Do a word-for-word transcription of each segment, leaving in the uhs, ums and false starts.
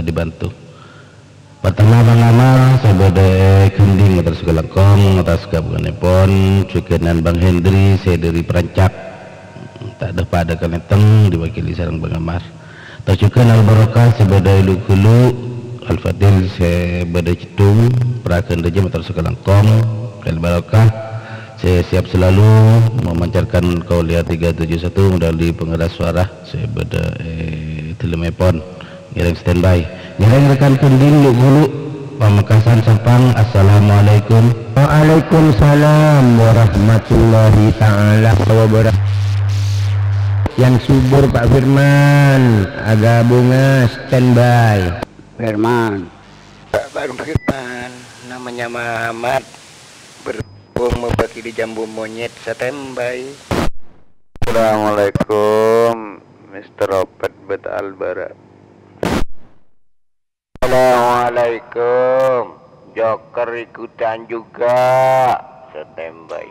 dibantu. Pertama, Bang Amar, sè bâdâ è Gending, terros kalangkong, atas ghâbungannèpon, jhughân Bang Hendri, sè dâri Prancak. Ta' dâpa' dâ' kanètèng, diwakili sareng Bang Amar. Terros jhughân Al Barokah, sè bâdâ è Lu-Ghulu, Al Fadil, sè bâdâ Cèddhung, Praghândhâjâ, mator sakalangkong, Al Barokah, sè siap selalu memancarkan Qauliyah tiga tujuh satu melalui pengeras suara sè bâdâ è dhâlemmèpon. Ngèrèng standby. Ngèrèng rekan Gending Lu-Ghulu, Pamekasan Sampang. Assalamualaikum. Waalaikumsalam warahmatullahi taala wabarakatuh. Yang subur Pak Firman, aghâbunga standby. Firman. Pak Firman, namanya Muhammad, berhubung mewakili Jambu Monyet, standby. Assalamualaikum, Mister Opet Beta Albara. Assalamualaikum, Joker ikutan juga, standby.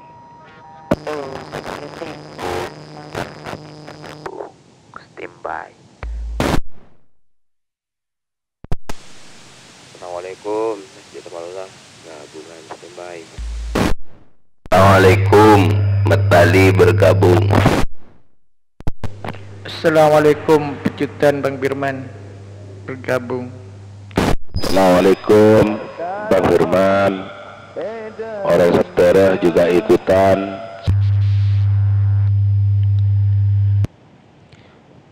Standby. Assalamualaikum, Masjid Ramallah, ghâbungan standby. Assalamualaikum, Metali bergabung. Assalamualaikum, Pecutan Bang Firman bergabung. Assalamualaikum, Bang Firman. Orang Septera juga ikutan.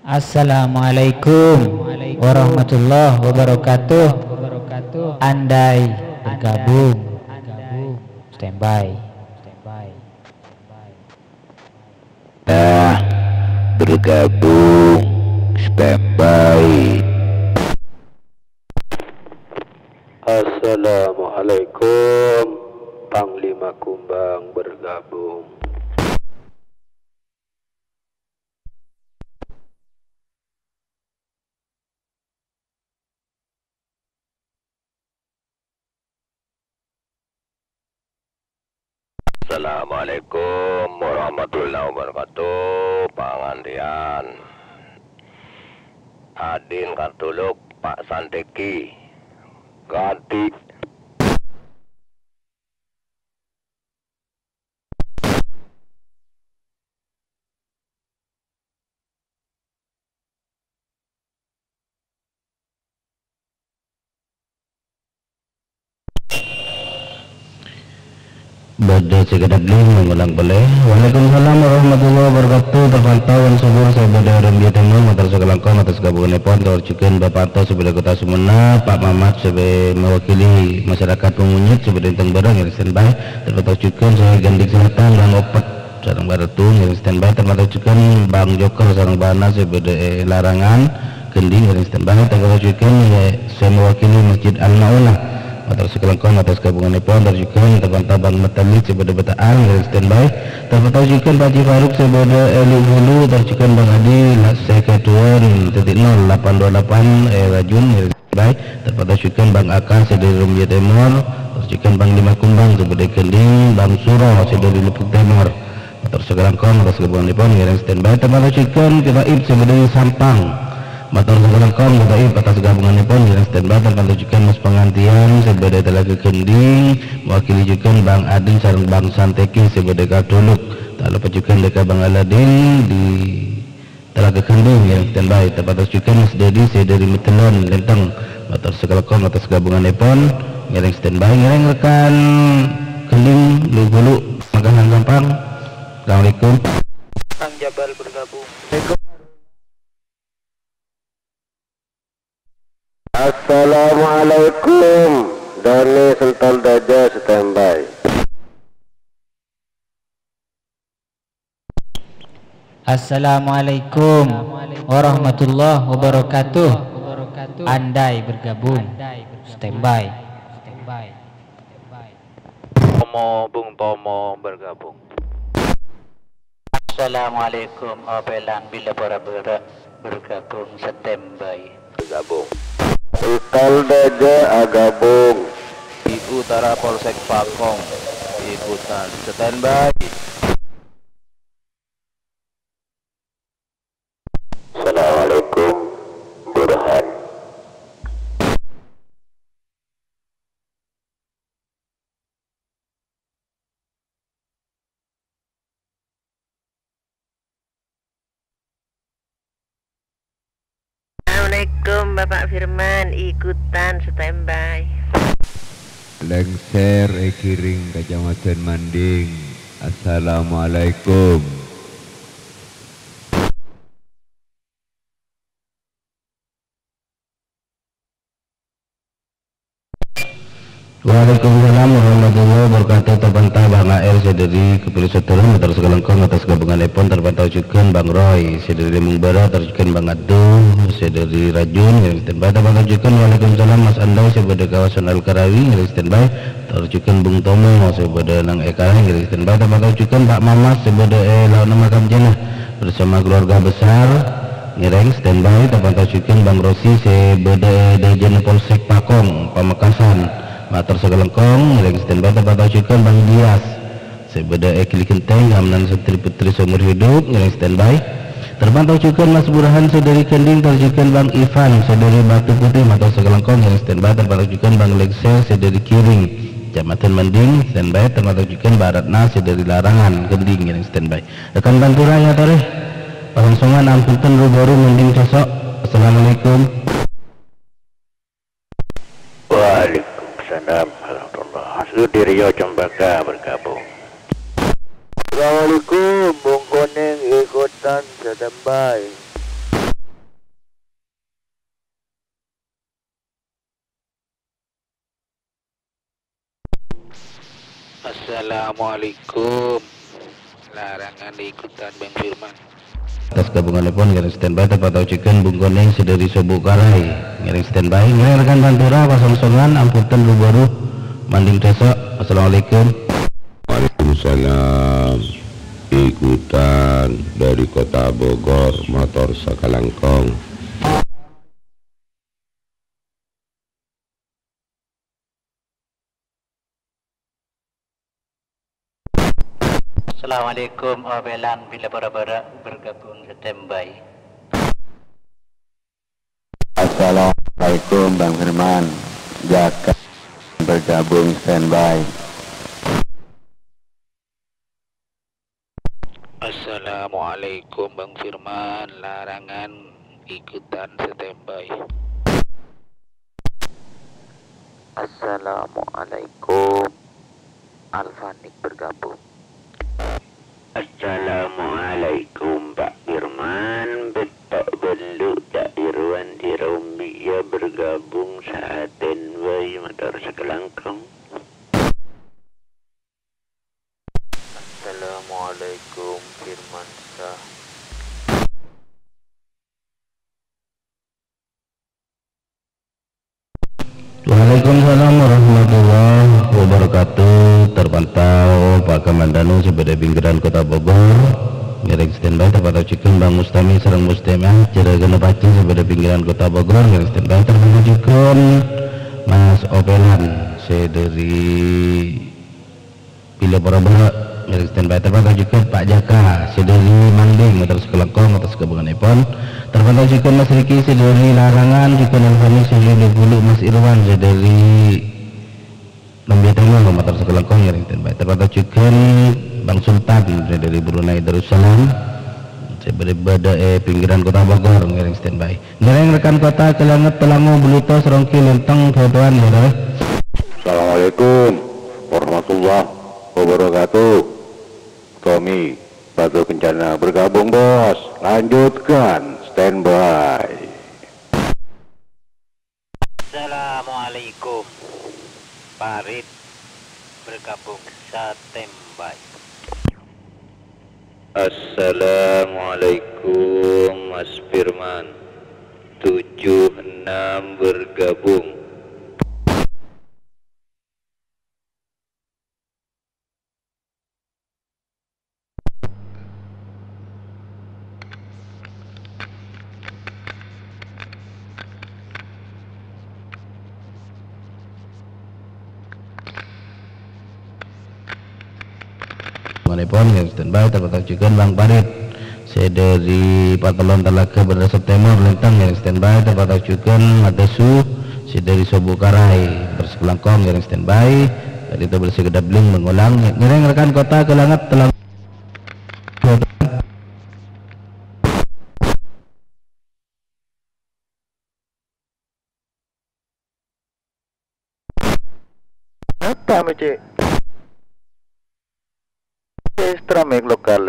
Assalamualaikum warahmatullahi wabarakatuh. Andai bergabung. Standby. Nah, bergabung. Standby. Assalamualaikum. Panglima Kumbang bergabung. Assalamualaikum warahmatullahi wabarakatuh. Pangantèyan. Adin Kartuluk, Pak Santeki. Ganti. Bâdâ sè kadâddhi, ngulang polè. Waalaikumsalam warahmatullahi wabarakatuh. Terpantau yang subur, sè bâdâ Rumbia Timur, mator sakalangkong atas ghâbungannèpon, tor jhughân Bapak Anto sè bâdâ Kota Sumenep, Pak Mamat sè mewakili masyarakat Monyet sè bâdâ è Tèngbârâng, ngèrèng standby. Terpantau jhughân sè Gending Selatan, Bang Opet. Sareng Baratu ngèrèng standby, terpantau jhughân Bang Joker sareng Bana sè bâdâ è Larangan, Gending ngèrèng standby, terpantau jhughân, ya, sè mewakili Masjid Al-Maunah. Mator sakalangkong atas ghâbungannèpon, tor jhughân terpantau Bang Metali sè bâdâ Beta'an ngèrèng standby, terpantau jhughân Pak Haji Faruk sè bâdâ è Lu-Ghulu, tor jhughân Bang Adi, la-, sè kadhuwân titik nol delapan dua delapan è Rajun ngèrèng standby, terpantau jhughân Bang Aka sè dâri Rumbia Timur, tor jhughân Bang Lima Kumbang sè bâdâ è Gending, Bang Suro sè dâri Lombok Timur. Mator sakalangkong, atas ghâbungannèpon ngèrèng standby, terpantau jhughân Ki Taib sè bâdâ è Sampang. Mator sakalangkong, Ki Taib atas ghâbungannèpon ngèrèng standby, terpantau jhughân Mas Pangantèyan sè bâdâ è Talaga Gending, mewakili jhughân Bang Adin sareng Bang Santeki sè bâdâ è Kaduluk. Ta' loppa jhughân dâ' ka Bang Aladin di Talaga Gending ngèrèng standby, terpantau jhughân Mas Dedi sè dâri Medellan Lenteng. Mator sakalangkong atas ghâbungannèpon ngèrèng standby, ngèrèng rekan Gending Lu-Ghulu Pamekasan Sampang. Assalamualaikum. Kang Jabal bergabung. Assalamualaikum. Doni Sentul Daja standby. Assalamualaikum warahmatullahi wabarakatuh. Andai bergabung, standby. Tomo, Bung Tomo bergabung. Assalamualaikum, Opelan Bila Bora Bora bergabung, standby. Bergabung. Sentul Daja agabung. Di Utara Polsek Pakong, ikutan standby. Assalamualaikum, Burhan. Assalamualaikum, Bapak Firman, ikutan standby. Lengser èghiring Kacamatan Manding. Assalamualaikum. Waalaikumsalam warahmatullahi wabarakatuh. Terpantau Bang A R sè dhâri Kepulauan Sadhârâ, mator sakalangkong atas ghâbunganèpon. Terpantau jhughân Bang Roy sè dhâri Limbung Bârâ', mator jhughân Bang Adu sè dhâri Rajun, ngèrèng standby. Terpantau jhughân, waalaikumsalam, Mas Andai sè bâdâ kawasan Al-Karawi, ngèrèng standby. Mator jhughân Bung Tomo sè bâdâ nang è Karawi, ngèrèng standby. Terpantau jhughân Pak Mamas sè bâdâ è lao'na Makam Jannah bersama keluarga besar. Ngèrèng standby. Terpantau jhughân Bang Rosi sè bâdâ è Dâjâna Polsek Pakong, Pamekasan. Mator sakalangkong, ngèrèng standby. Terpantau jhughân Bang Dias sè bâdâ è Gili Genteng, ngamenan santri putri seumur hidup, ngèrèng standby. Terpantau jhughân Mas Burhan sè dhâri Gending, mator jhughân Bang Ivan sè dhâri Batu Putih, mator sakalangkong, ngèrèng standby. Terpantau jhughân Bang Lengser sè dhâri Giring, Kecamatan Manding, standby. Terpantau jhughân Bang Ratna sè dhâri Larangan, Gending, ngèrèng standby. Rekan Pantura, èyatorè. Palangsungan ampon ten ru-bâru mending sosok. Assalamualaikum. Waalaikumsalam warahmatullah. Sudiryo Cempaka bergabung. Assalamualaikum, Bung Konèng ikutan standby. Assalamualaikum. Larangan ikutan Bang Firman. Atas ghâbunganèpon ngèrèng standby, terpantau jhughân Bung Konèng sè dhâri Sobuk Karawi. Ngèrèng standby, ngèrèng rekan Pantura, pasongsongan, ampon ten ru-bâru, manding dhâsok. Assalamualaikum. Waalaikumsalam. Ikutan dhâri Kota Bogor, mator sakalangkong. Assalamualaikum, Opelan, bilâ bârâ-bârâ bergabung standby. Assalamualaikum, Bang Firman. Jaka bergabung standby. Assalamualaikum, Bang Firman, Larangan ikutan standby. Assalamualaikum, Alfanik bergabung. Assalamualaikum, Pak Firman, Betto' Bellu', Cak Irwan, Sirombia bergabung, standby, mator sakalangkong. Assalamualaikum, Firman Sah. Waalaikumsalam warahmatullahi wabarakatuh. Terpantau Pak Kamandanu sè bâdâ pinggiran Kota Bogor. Ngèrèng standby, terpantau jhughân Bang Mustami sareng Mustamah, Juragan Paci sè bâdâ pinggiran Kota Bogor. Ngèrèng standby, terpantau jhughân Mas Opelan sè dhâri Bilâ bârâ-bârâ, ngèrèng standby. Terpantau jhughân Pak Jaka, sè dhâri Manding, mator sakalangkong atas ghâbunganèpon. Terpantau jhughân Mas Riki, sè dhâri Larangan, jhughân Alfani, sè dhâri Bulu, Mas Irwan, sè dhâri Nembè Tèmor, mator sakalangkong, ngèrèng standby. Terpantau jhughân Bang Sultan, sè dhâri Brunei Darussalam, sè bâdâ, bâdâ è pinggiran Kota Bogor, ngèrèng standby. Ngèrèng rekan Kota Kèlangèt, Telango, Bluto, Serongki, Lenteng, Batuan, ya, Dara. Assalamualaikum warahmatullahi wabarakatuh. Tommy, Batu Kencana bergabung, Bos. Lanjutkan standby. Assalamualaikum. Parit bergabung, standby. Assalamualaikum, Mas Firman. Tujuh enam bergabung. Manèpon, ya, standby, terpantau jhughân Bang Parit. Sè dhâri Patelon Talaga Bendasem Tèmor, Lenteng, ngèrèng standby, terpantau jhughân Madasu, sè dhâri Sobu Karai, terros Blangkong, ngèrèng standby, dhâri Tabel Sè Ghâddhâ Bling, Benggolang, ngèrèng rekan Kota Kèlangèt, Telang-, Kami cek. Extra mic lokal.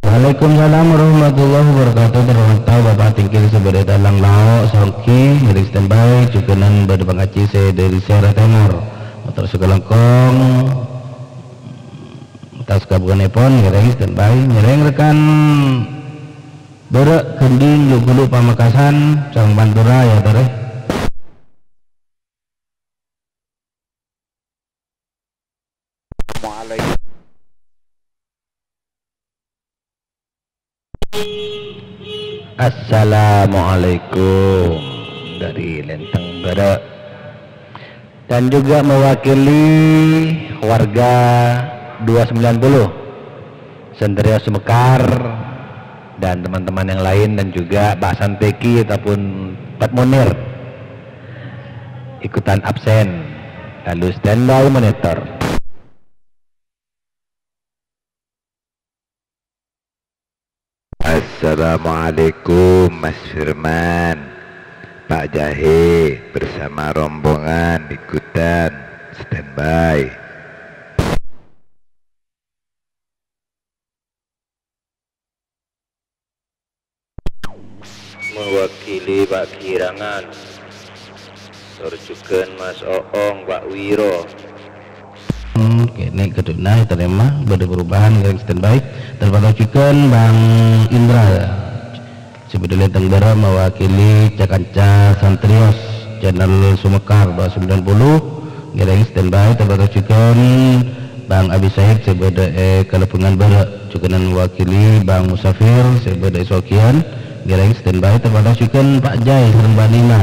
Waalaikumsalam warahmatullahi wabarakatuh. Terpantau Bapak Tingkil sè bâdâ è Talang Lao', Songki, ngèrèng standby, jhughân bâdâ pangajhi sè dâri Sera Tèmor. Mator sakalangkong, atas kabungannèpon, ngèrèng standby, ngèrèng rekan bârâ' Gending, Lubulu, Pamekasan, sareng Pantura, ya, Tore. Assalamualaikum. Assalamualaikum dari Lenteng Bârâ'. Dan juga mewakili warga dua sembilan puluh, Sentrio Sumekar, dan teman-teman yang lain, dan juga Pak Santeki ataupun Pak Munir ikutan absen. Lalu standby monitor. Assalamualaikum, Mas Firman. Pak Jahe bersama rombongan ikutan standby. Mewakili Pak Girangan. Tor jhughân Mas Oong, Pak Wiro. Hmm, kènè' ghâdhuwânna ètarèma, bâdâ perubahan, ngèrèng standby. Terpantau jhughân Bang Indra. Sè bâdâ Lenteng Bârâ' mewakili ca-kanca Santrios, channel Sumekar dua sembilan puluh, ngèrèng standby. Terpantau jhughân Bang Abi Said sè bâdâ è Kalabungan Bârâ', jhughânan mewakili Bang Musafir sè bâdâ è Sogiyan, ngèrèng standby. Terpantau jhughân Pak Jai sareng Mbak Nina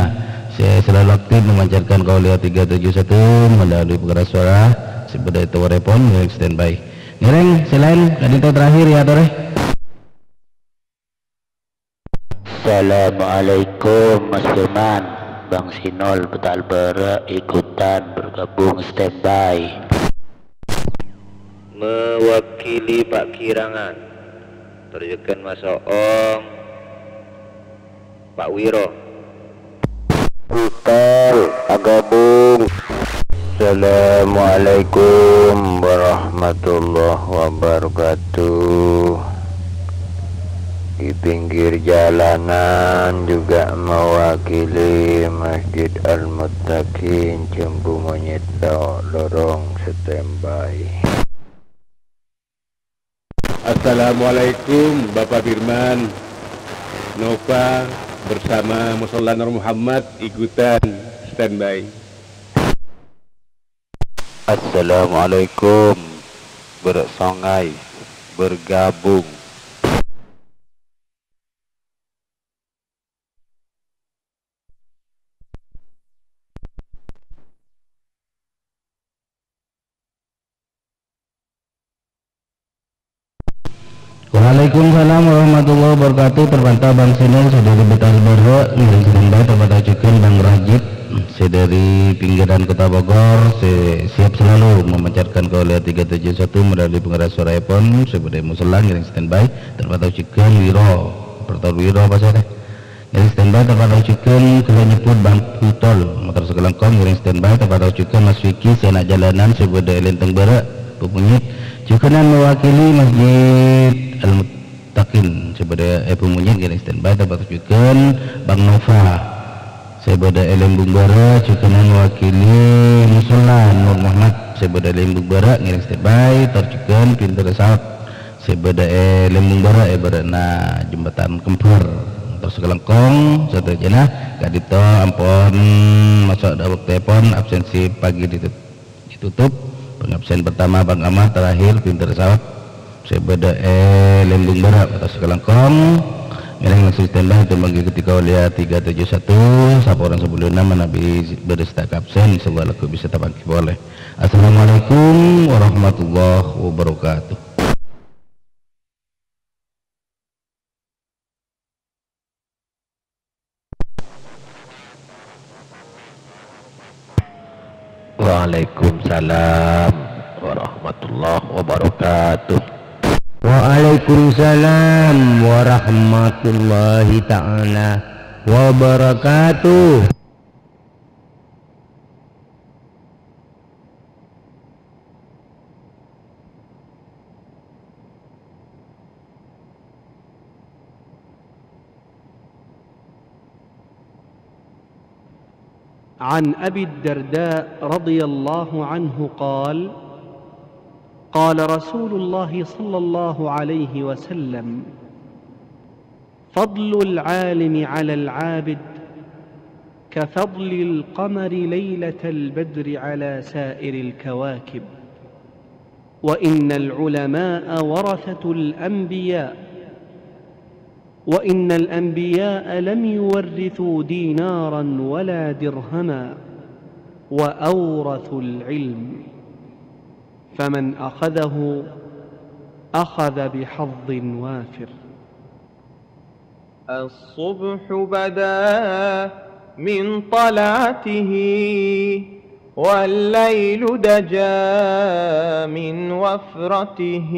sè selalu aktif memancarkan Kauliya tiga tujuh satu melalui pengeras suara sè bâdâ è towerèpon, ngèrèng standby. Ngèrèng, sè laèn, ka'dinto terakhir, ya, Tore. Assalamualaikum, Mas Firman. Bang Sinol, Betal Bârâ', ikutan bergabung, standby. Mewakili Pak Girangan. Tor jhughân Mas Oong, Pak Wiro. Betal, agabung. Assalamualaikum warahmatullahi wabarakatuh. Di pinggir jalanan juga mewakili Masjid Al-Muttaqin, Jambu Monyet, Lorong, standby. Assalamualaikum, Bapak Firman. Nova bersama Musola Nur Muhammad ikutan standby. Assalamualaikum, Bârâ' Songay bergabung. Waalaikumsalam warahmatullahi wabarakatuh. Terpantau Bang Sinul, sè dâri Betal Bârâ', ngèrèng standby. Terpantau jhughân Bang Rajib, sè dâri pinggiran Kota Bogor, sè siap selalu memancarkan Kauliya tiga tujuh satu melalui pengeras suaraèpon, sè bâdâ è Musola, ngèrèng standby. Terpantau jhughân Wiro, Operator Wiro apa sè Ngèrèng standby, terpantau jhughân, kaulâ nyebbhut Bang Putol, mator sakalangkong, ngèrèng standby, terpantau jhughân Mas Wiki, sè ana' jhâlânan, sè bâdâ è Lenteng Bârâ', Bukit Monyit, jhughânan mewakili Masjid Al-Muttaqin, sè bâdâ è Bukit Monyit, ngèrèng standby, terpantau jhughân Bang Nova, sè bâdâ è Lembung Bârâ', jhughânan mewakili Musola Nur Muhammad, sè bâdâ è Lembung Bârâ', ngèrèng standby, tor jhughân Pinter Saot. Sè bâdâ è Lembung Bârâ', è bârâ'na Jembatan Kembar. Tor sakalangkong sadhâjâna, ka'dinto ampon maso' dâ' bâktona, absensi pagi ditut-, ditutup. Pangabsen pertama Bang Ahmad, terakhir Pinter Saot. Sè bâdâ è Lembung Bârâ', tor sakalangkong. Ngèrèng langsung standby, untuk mengikuti Kauliya tiga tujuh satu, saporana sabellunna manabi bâdâ sè ta' kaabsen, insyaallah lagghu' bisa tapangghi polè. Assalamualaikum warahmatullahi wabarakatuh. Waalaikumsalam warahmatullahi wabarakatuh. Waalaikumsalam warahmatullahi ta'ala wabarakatuh. عن أبي الدرداء رضي الله عنه قال: قال رسول الله صلى الله عليه وسلم: فضل العالم على العابد كفضل القمر ليلة البدر على سائر الكواكب، وإن العلماء ورثة الأنبياء، وإن الأنبياء لم يورثوا دينارا ولا درهما، وأورثوا العلم، فمن أخذه أخذ بحظ وافر. الصبح بدا من طلعته، والليل دجا من وفرته،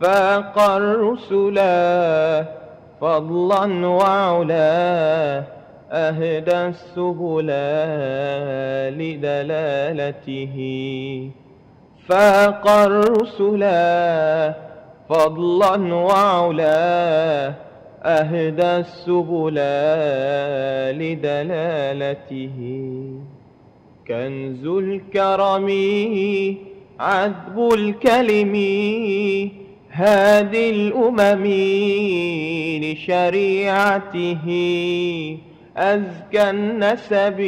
فاق الرسلا فضلا وعلا، أهدى السبلا لدلالته. فاق الرسلا فضلا وعلا، أهدى السبلا لدلالته. كنز الكرم عذب الكلم، هادي الأمم لشريعته. أزكى النسب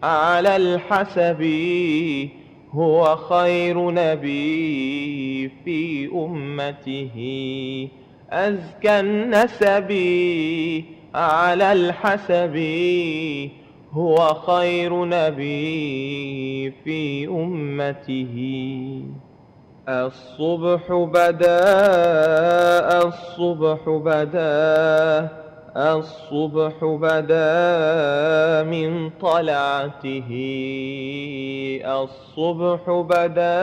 على الحسب، هو خير نبي في أمته. أزكى النسب على الحسب، هو خير نبي في أمته. الصبح بدا، الصبح بدا، الصبح بدا من طلعته. الصبح بدا،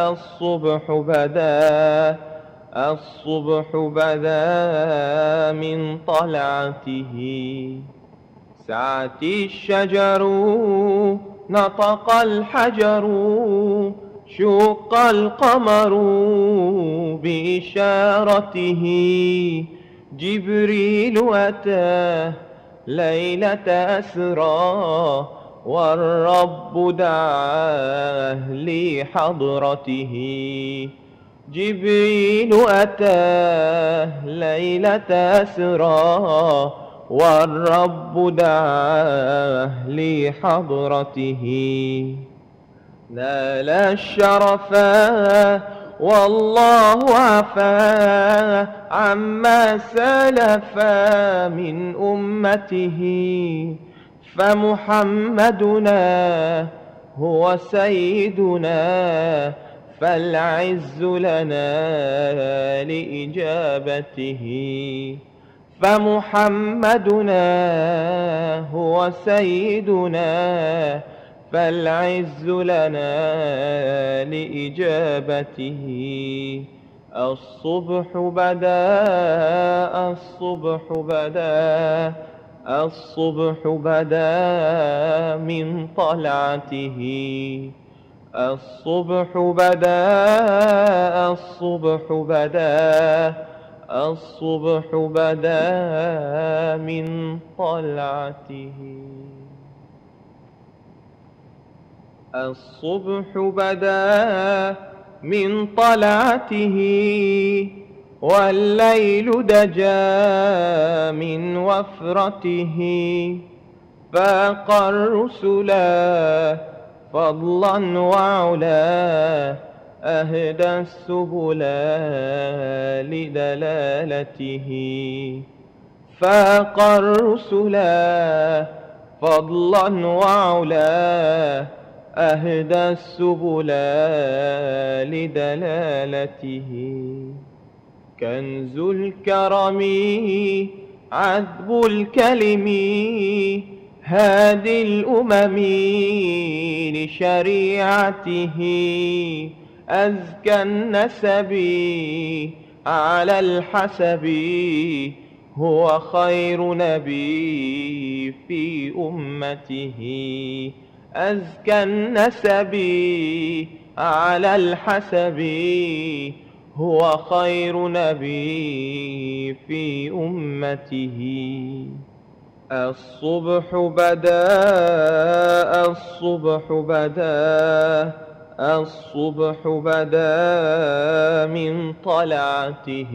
الصبح بدا، الصبح بدا من طلعته. سعت الشجر، نطق الحجر، شق القمر بإشارته. جبريل أتى ليلة أسرى، والرب دعاه لحضرته. جبريل أتى ليلة أسرى، والرب دعاه لحضرته. نال الشرفا والله عفا عما سلف من أمته. فمحمدنا هو سيدنا، فالعز لنا لإجابته. فمحمدنا هو سيدنا، فالعز لنا لإجابته. الصبح بدا، الصبح بدا، الصبح بدا من طلعته. الصبح بدا، الصبح بدا، الصبح بدا من طلعته. الصبح بدا من طلعته، والليل دجا من وفرته. فاق الرسلا فضلا وعلا، أهدى السبلا لدلالته. فاق الرسلا فضلا وعلا، أهدى السبلا لدلالته. كنز الكرم عذب الكلم، هادي الأمم لشريعته. أزكى النسب على الحسب، هو خير نبي في أمته. أزكى النسب على الحسب، هو خير نبي في أمته. الصبح بدا، الصبح بدا، الصبح بدا من طلعته.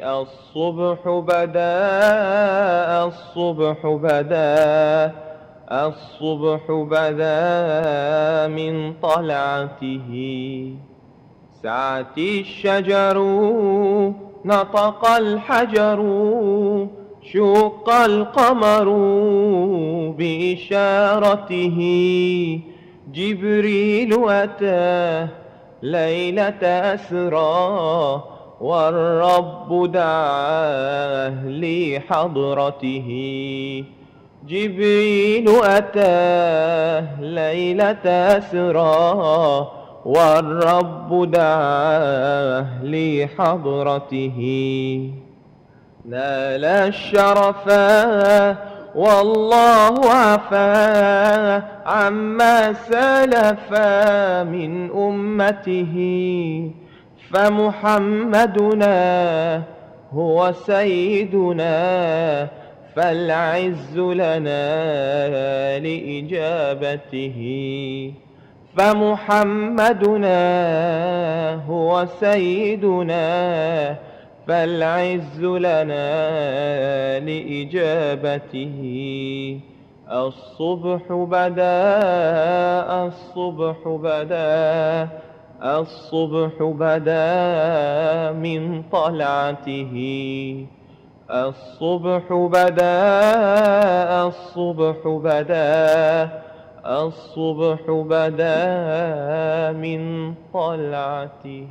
الصبح بدا، الصبح بدا، الصبح بدا من طلعته. سعت الشجر، نطق الحجر، شق القمر بإشارته. جبريل أتى ليلة أسرى، والرب دعاه لحضرته. جبريل أتى ليلة أسرى، والرب دعاه لحضرته. نال الشرفا والله عفا عما سلف من أمته. فمحمدنا هو سيدنا، فالعز لنا لإجابته. فمحمدنا هو سيدنا، فالعز لنا لإجابته. الصبح بدا، الصبح بدا، الصبح بدا من طلعته. الصبح بدا، الصبح بدا، الصبح بدا من طلعته.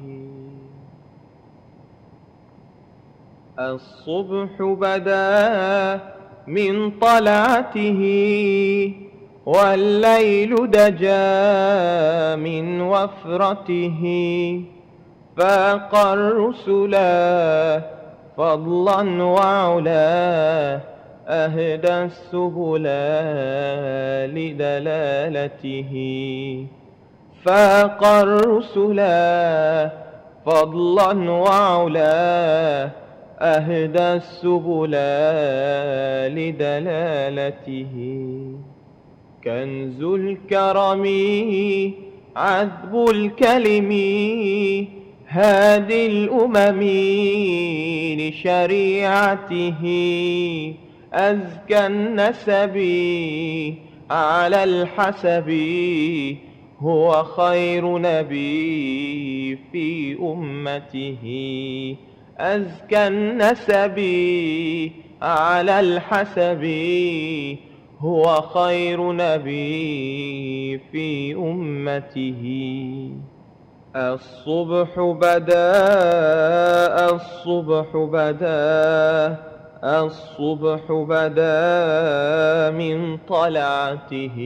الصبح بدا من طلعته، والليل دجا من وفرته. فاق الرسلا فضلا وعلا، أهدى السبلا لدلالته. فاق الرسلا فضلا وعلا، أهدى السبلا لدلالته. كنز الكرم عذب الكلم، هادي الأمم لشريعته. أزكى النسب على الحسب، هو خير نبي في أمته. أزكى النسب على الحسب، هو خير نبي في أمته. الصبح بدا، الصبح بدا، الصبح بدا من طلعته.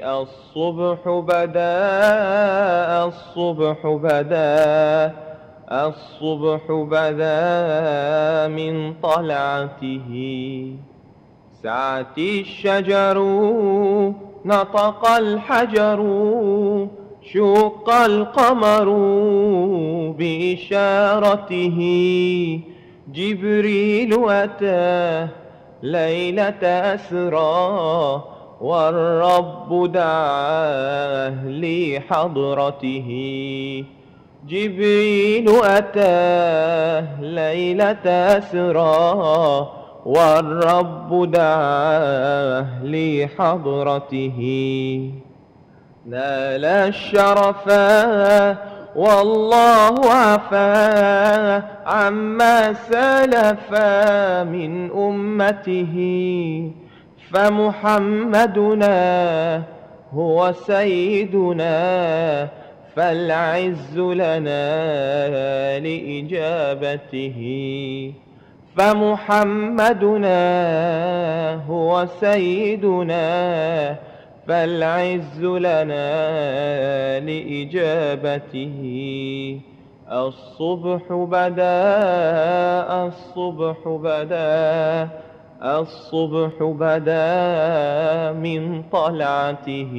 الصبح بدا، الصبح بدا، الصبح بدا من طلعته. سعت الشجر، نطق الحجر، شق القمر بإشارته. جبريل أتى ليلة أسرى، والرب دعاه لحضرته. جبريل أتى ليلة أسرى، والرب دعاه لحضرته. نال الشرفا والله عفا عما سلف من أمته. فمحمدنا هو سيدنا، فالعز لنا لإجابته. فمحمدنا هو سيدنا، فالعز لنا لإجابته. الصبح بدا، الصبح بدا، الصبح بدا من طلعته.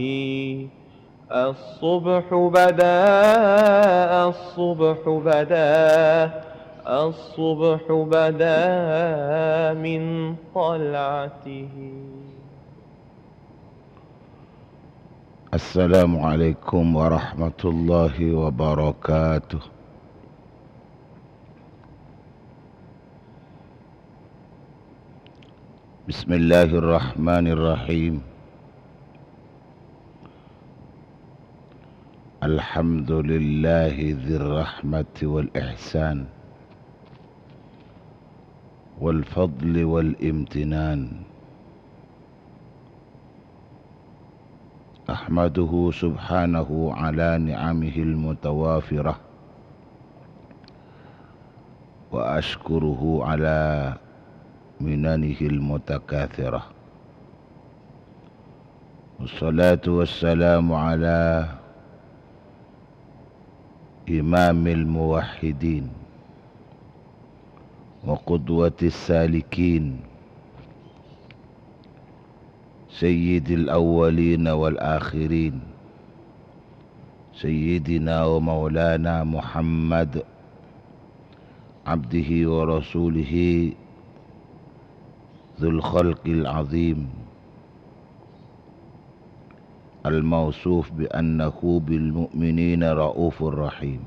الصبح بدا، الصبح بدا، الصبح بدا من طلعته. السلام عليكم ورحمة الله وبركاته. بسم الله الرحمن الرحيم. الحمد لله ذي الرحمة والإحسان والفضل والامتنان. أحمده سبحانه على نعمه المتوافرة، وأشكره على مننه المتكاثرة. والصلاة والسلام على إمام الموحدين وقدوة السالكين سيد الأولين والآخرين سيدنا ومولانا محمد عبده ورسوله ذو الخلق العظيم الموصوف بأنه بالمؤمنين رءوف رحيم.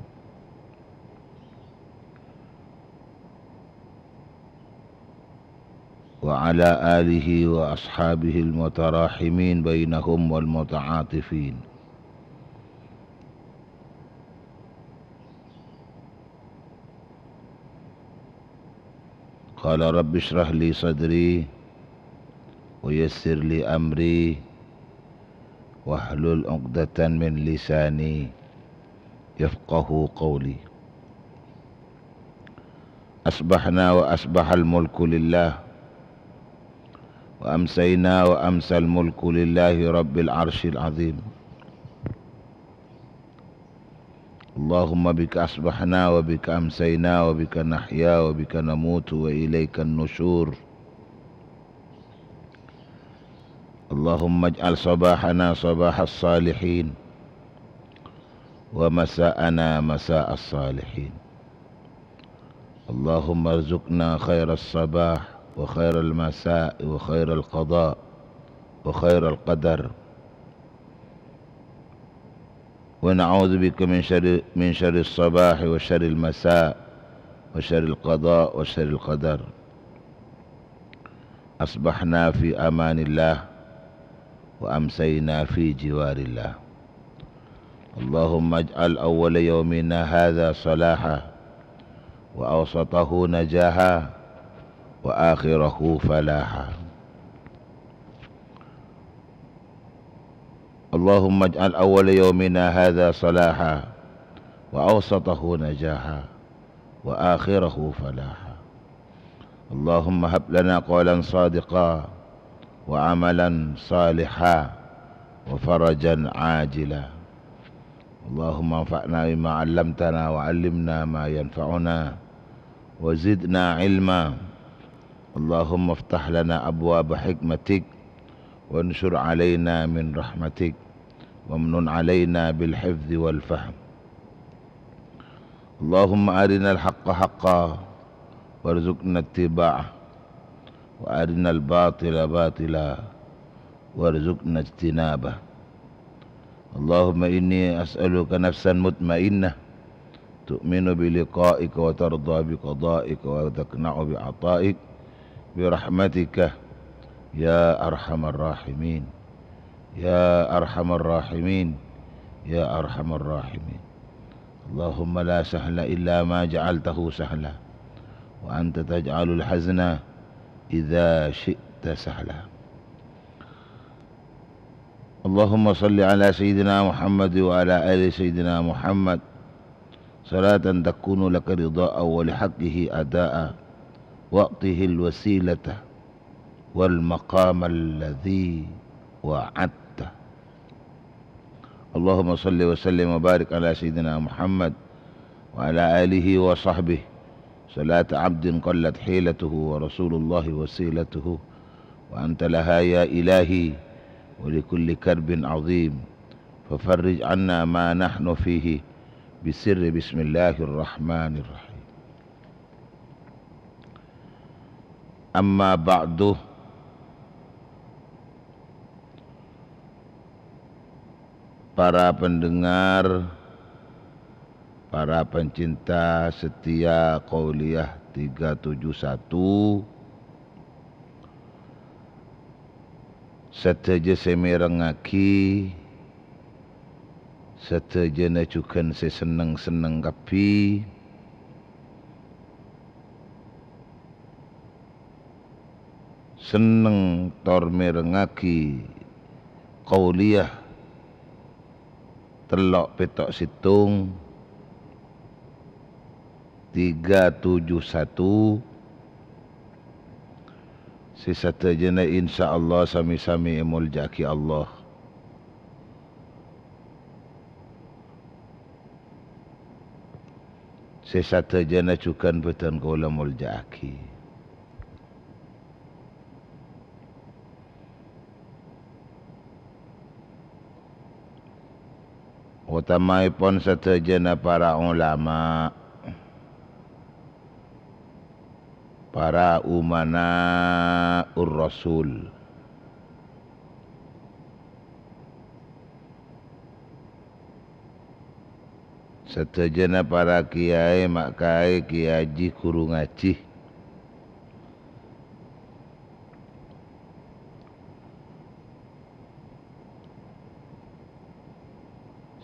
وعلى آله وأصحابه المتراحمين بينهم والمتعاطفين. قال رب اشرح لي صدري ويسر لي أمري واحلل عقدة من لساني يفقه قولي. أصبحنا وأصبح الملك لله، وأمسينا وأمسى الملك لله رب العرش العظيم. اللهم بك أصبحنا وبك أمسينا وبك نحيا وبك نموت وإليك النشور. اللهم اجعل صباحنا صباح الصالحين، ومساءنا مساء الصالحين. اللهم ارزقنا خير الصباح وخير المساء وخير القضاء وخير القدر. ونعوذ بك من شر، من شر الصباح وشر المساء وشر القضاء وشر القدر. أصبحنا في أمان الله وأمسينا في جوار الله. اللهم اجعل أول يومنا هذا صلاحا وأوسطه نجاحا وآخره فلاحا. اللهم اجعل أول يومنا هذا صلاحا وأوسطه نجاحا وآخره فلاحا. اللهم هب لنا قولا صادقا وعملا صالحا وفرجا عاجلا. اللهم انفعنا بما علمتنا وعلمنا ما ينفعنا وزدنا علما. اللهم افتح لنا أبواب حكمتك وانشر علينا من رحمتك وامنن علينا بالحفظ والفهم. اللهم أرنا الحق حقا وارزقنا اتباعه، وأرنا الباطل باطلا وارزقنا اجتنابه. اللهم إني أسألك نفسا مطمئنة تؤمن بلقائك وترضى بقضائك وتقنع بعطائك برحمتك يا أرحم الراحمين، يا أرحم الراحمين، يا أرحم الراحمين. اللهم لا سهل إلا ما جعلته سهلا، وأنت تجعل الحزن إذا شئت سهلا. اللهم صل على سيدنا محمد وعلى آل سيدنا محمد، صلاة تكون لك رضاء ولحقه أداء، وأعطه الوسيلة والمقام الذي وعدته. اللهم صل وسلم وبارك على سيدنا محمد وعلى آله وصحبه، صلاة عبد قلت حيلته ورسول الله وسيلته، وأنت لها يا إلهي، ولكل كرب عظيم، ففرج عنا ما نحن فيه بسر بسم الله الرحمن الرحيم. Amma ba'du, para pendengar, para pencinta setia Qauliyah tiga tujuh satu, sadhâjâ sè mèrengngaghi, sadhâjâna jhughân sè senneng-senneng kabbhi. Senneng tor mèrengngaghi Qauliyah tello' pètto' sèttong tiga tujuh satu, sè sadhâjâna insyaallah sami-sami èmolja'aghi Allah. Sè sadhâjâna jhughân bhâdhân kaulâ molja'aghi. Otamaèpon sadhâjâna para ulama, para umana'ur rasul. Sadhâjâna para kiyaè, ma' kaè, kiyaji, ghuru ngajhi.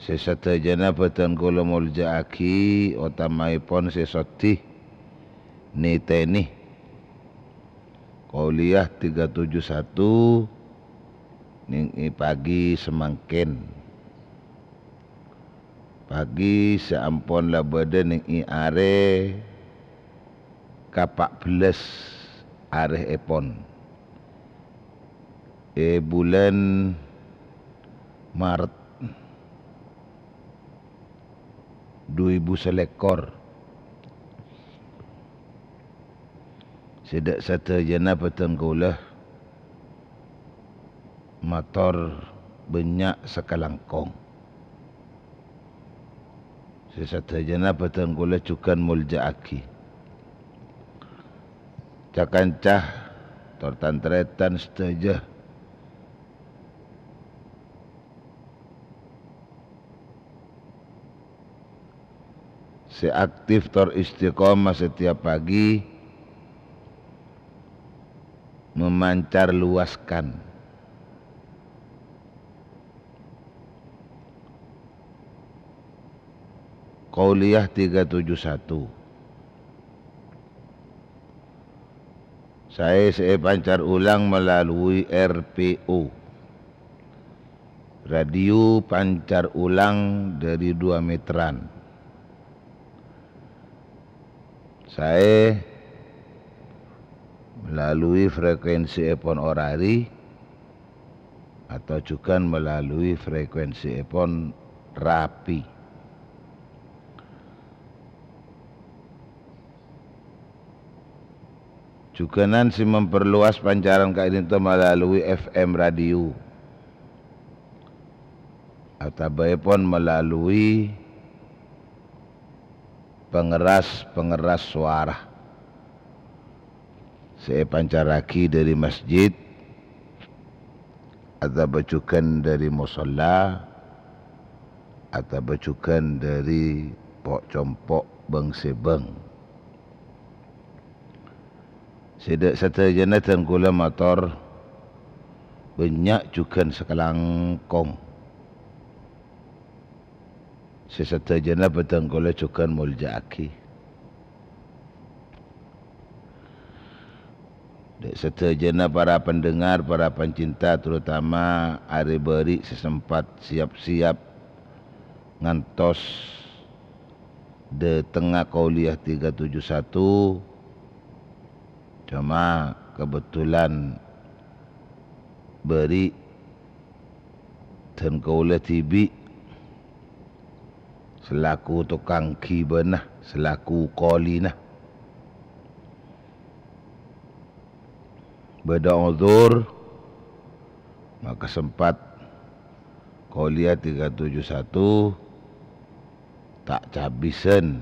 Sè sadhâjâna bhâdhân kaulâ molja'aghi, otamaèpon sè sodi nètènè Qauliyah tiga tujuh satu nèng è pagi samangkèn. Pagi sè ampon la bâdâ nèng è arè ka pa' bellâs arèèpon è bulân Maret du èbu salèkor. Sè dâ' sadhâjâna bhâdhân kaulâ mator bânnya' sakalangkong. Sè sadhâjâna bhâdhân kaulâ jhughân molja'aghi. Ca-kanca tor tan-tarètan sadhâjâ sè aktif tor istiqomah setiap pagi memancar luaskan Qauliyah tiga tujuh satu. Saè sè èpancar ulang melalui R P U, radio pancar ulang dari dua meteran. Saè melalui frekuensièpon orari, atau jhughân melalui frekuensièpon rapi. Jhughânan sè memperluas pancaran ka'dinto melalui F M radio, otabâèpon melalui pangeras-pangeras sowara sè èpancarraghi dhâri masjid, otabâ jhughân dhâri mosolla, otabâ jhughân dhâri po'-compo' bâng-sèbâng. Sè dâ' sadhâjâna dân kaulâ mator bânnya' jhughân sakalangkong. Sè sadhâjâna bhâdhân kaulâ jhughân molja'aghi. Dâ' sadhâjâna para pendengar, para pencinta, terutama arè bâri' sè sempat siap-siap ngantos dâtengnga Qauliyah tiga tujuh satu, coma kebetulan bâri' dân kaulâ dhibi' selaku tokang ghibâna, selaku kolina. Bâdâ odzur, maka sempat Qauliyah tiga tujuh satu ta' cabisân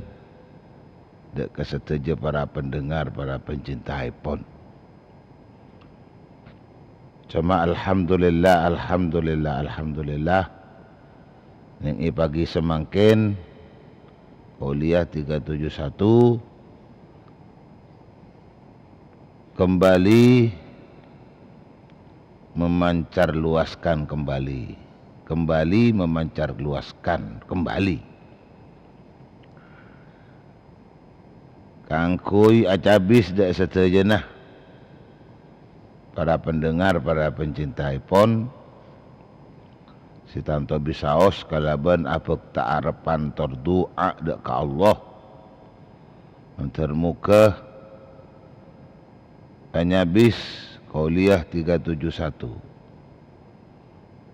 dâ' ka sadhâjâ para pendengar, para pencintaèpon. Coma alhamdulillah, alhamdulillah, alhamdulillah. Neng è pagi samangkèn, Kuliah tiga tujuh satu kembali memancar luaskan kembali. Kembali memancar luaskan kembali. Kaangghuy acabis dâ' sadhâjâna para pendengar, para pencintaèpon, sè tanto bisaos kalabân abhâkta arebbhân tor du'a dâ' ka Allah. Mandhâr moghâ anyabis Kuliah tiga tujuh satu.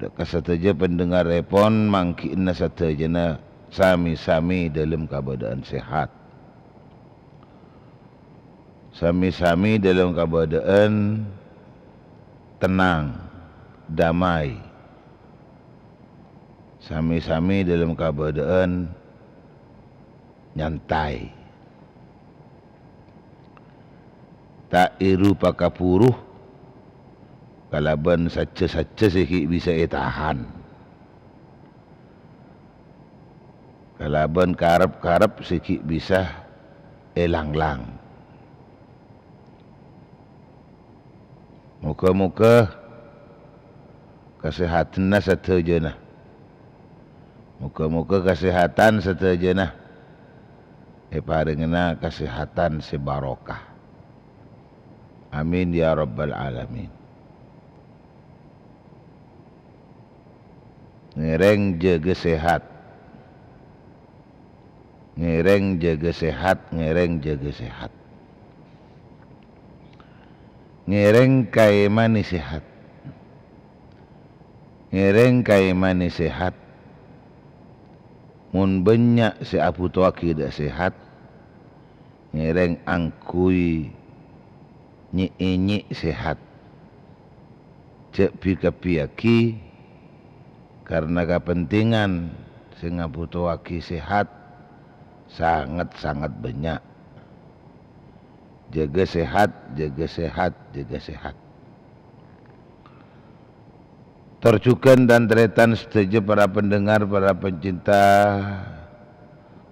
Dâ' ka sadhâjâ pendengarèpon, manggi'na sadhâjâna sami-sami dâlem kabâdâ'ân sehat. Sami-sami dâlem kabâdâ'ân tennang, damai. Sami-sami dâlem kabâdâ'ân nyantai. Ta' èru pakabhuru kalabân sajjhâ-sajjhâ sè ghi' bisa ètahan. Kalabân karep-karep sè ghi' bisa èlang-lang. Moghâ-moghâ kasèhadhânna sadhâjâna. Moghâ-moghâ kasèhadhân sadhâjâna èparèngana kasèhadhân sè barokah. Amin ya rabbal alamin. Ngèrèng jâgâ sehat. Ngèrèng jâgâ sehat, ngèrèng jâgâ sehat. Ngèrèng kaèmanè sehat. Ngèrèng kaèmanè sehat. Mon bânnya' sè abhutowaghi dâ' sehat, ngèrèng angghuy nyi'-ènyi' sehat. Jhâ' bi-kabbhiyaghi, karna kapentingan sè ngabhutowaghi sehat sanget-sanget bânnya'. Jâgâ sehat, jâgâ sehat, jâgâ sehat. Tor jhughân tan-tarètan sadhâjâ para pendengar, para pencinta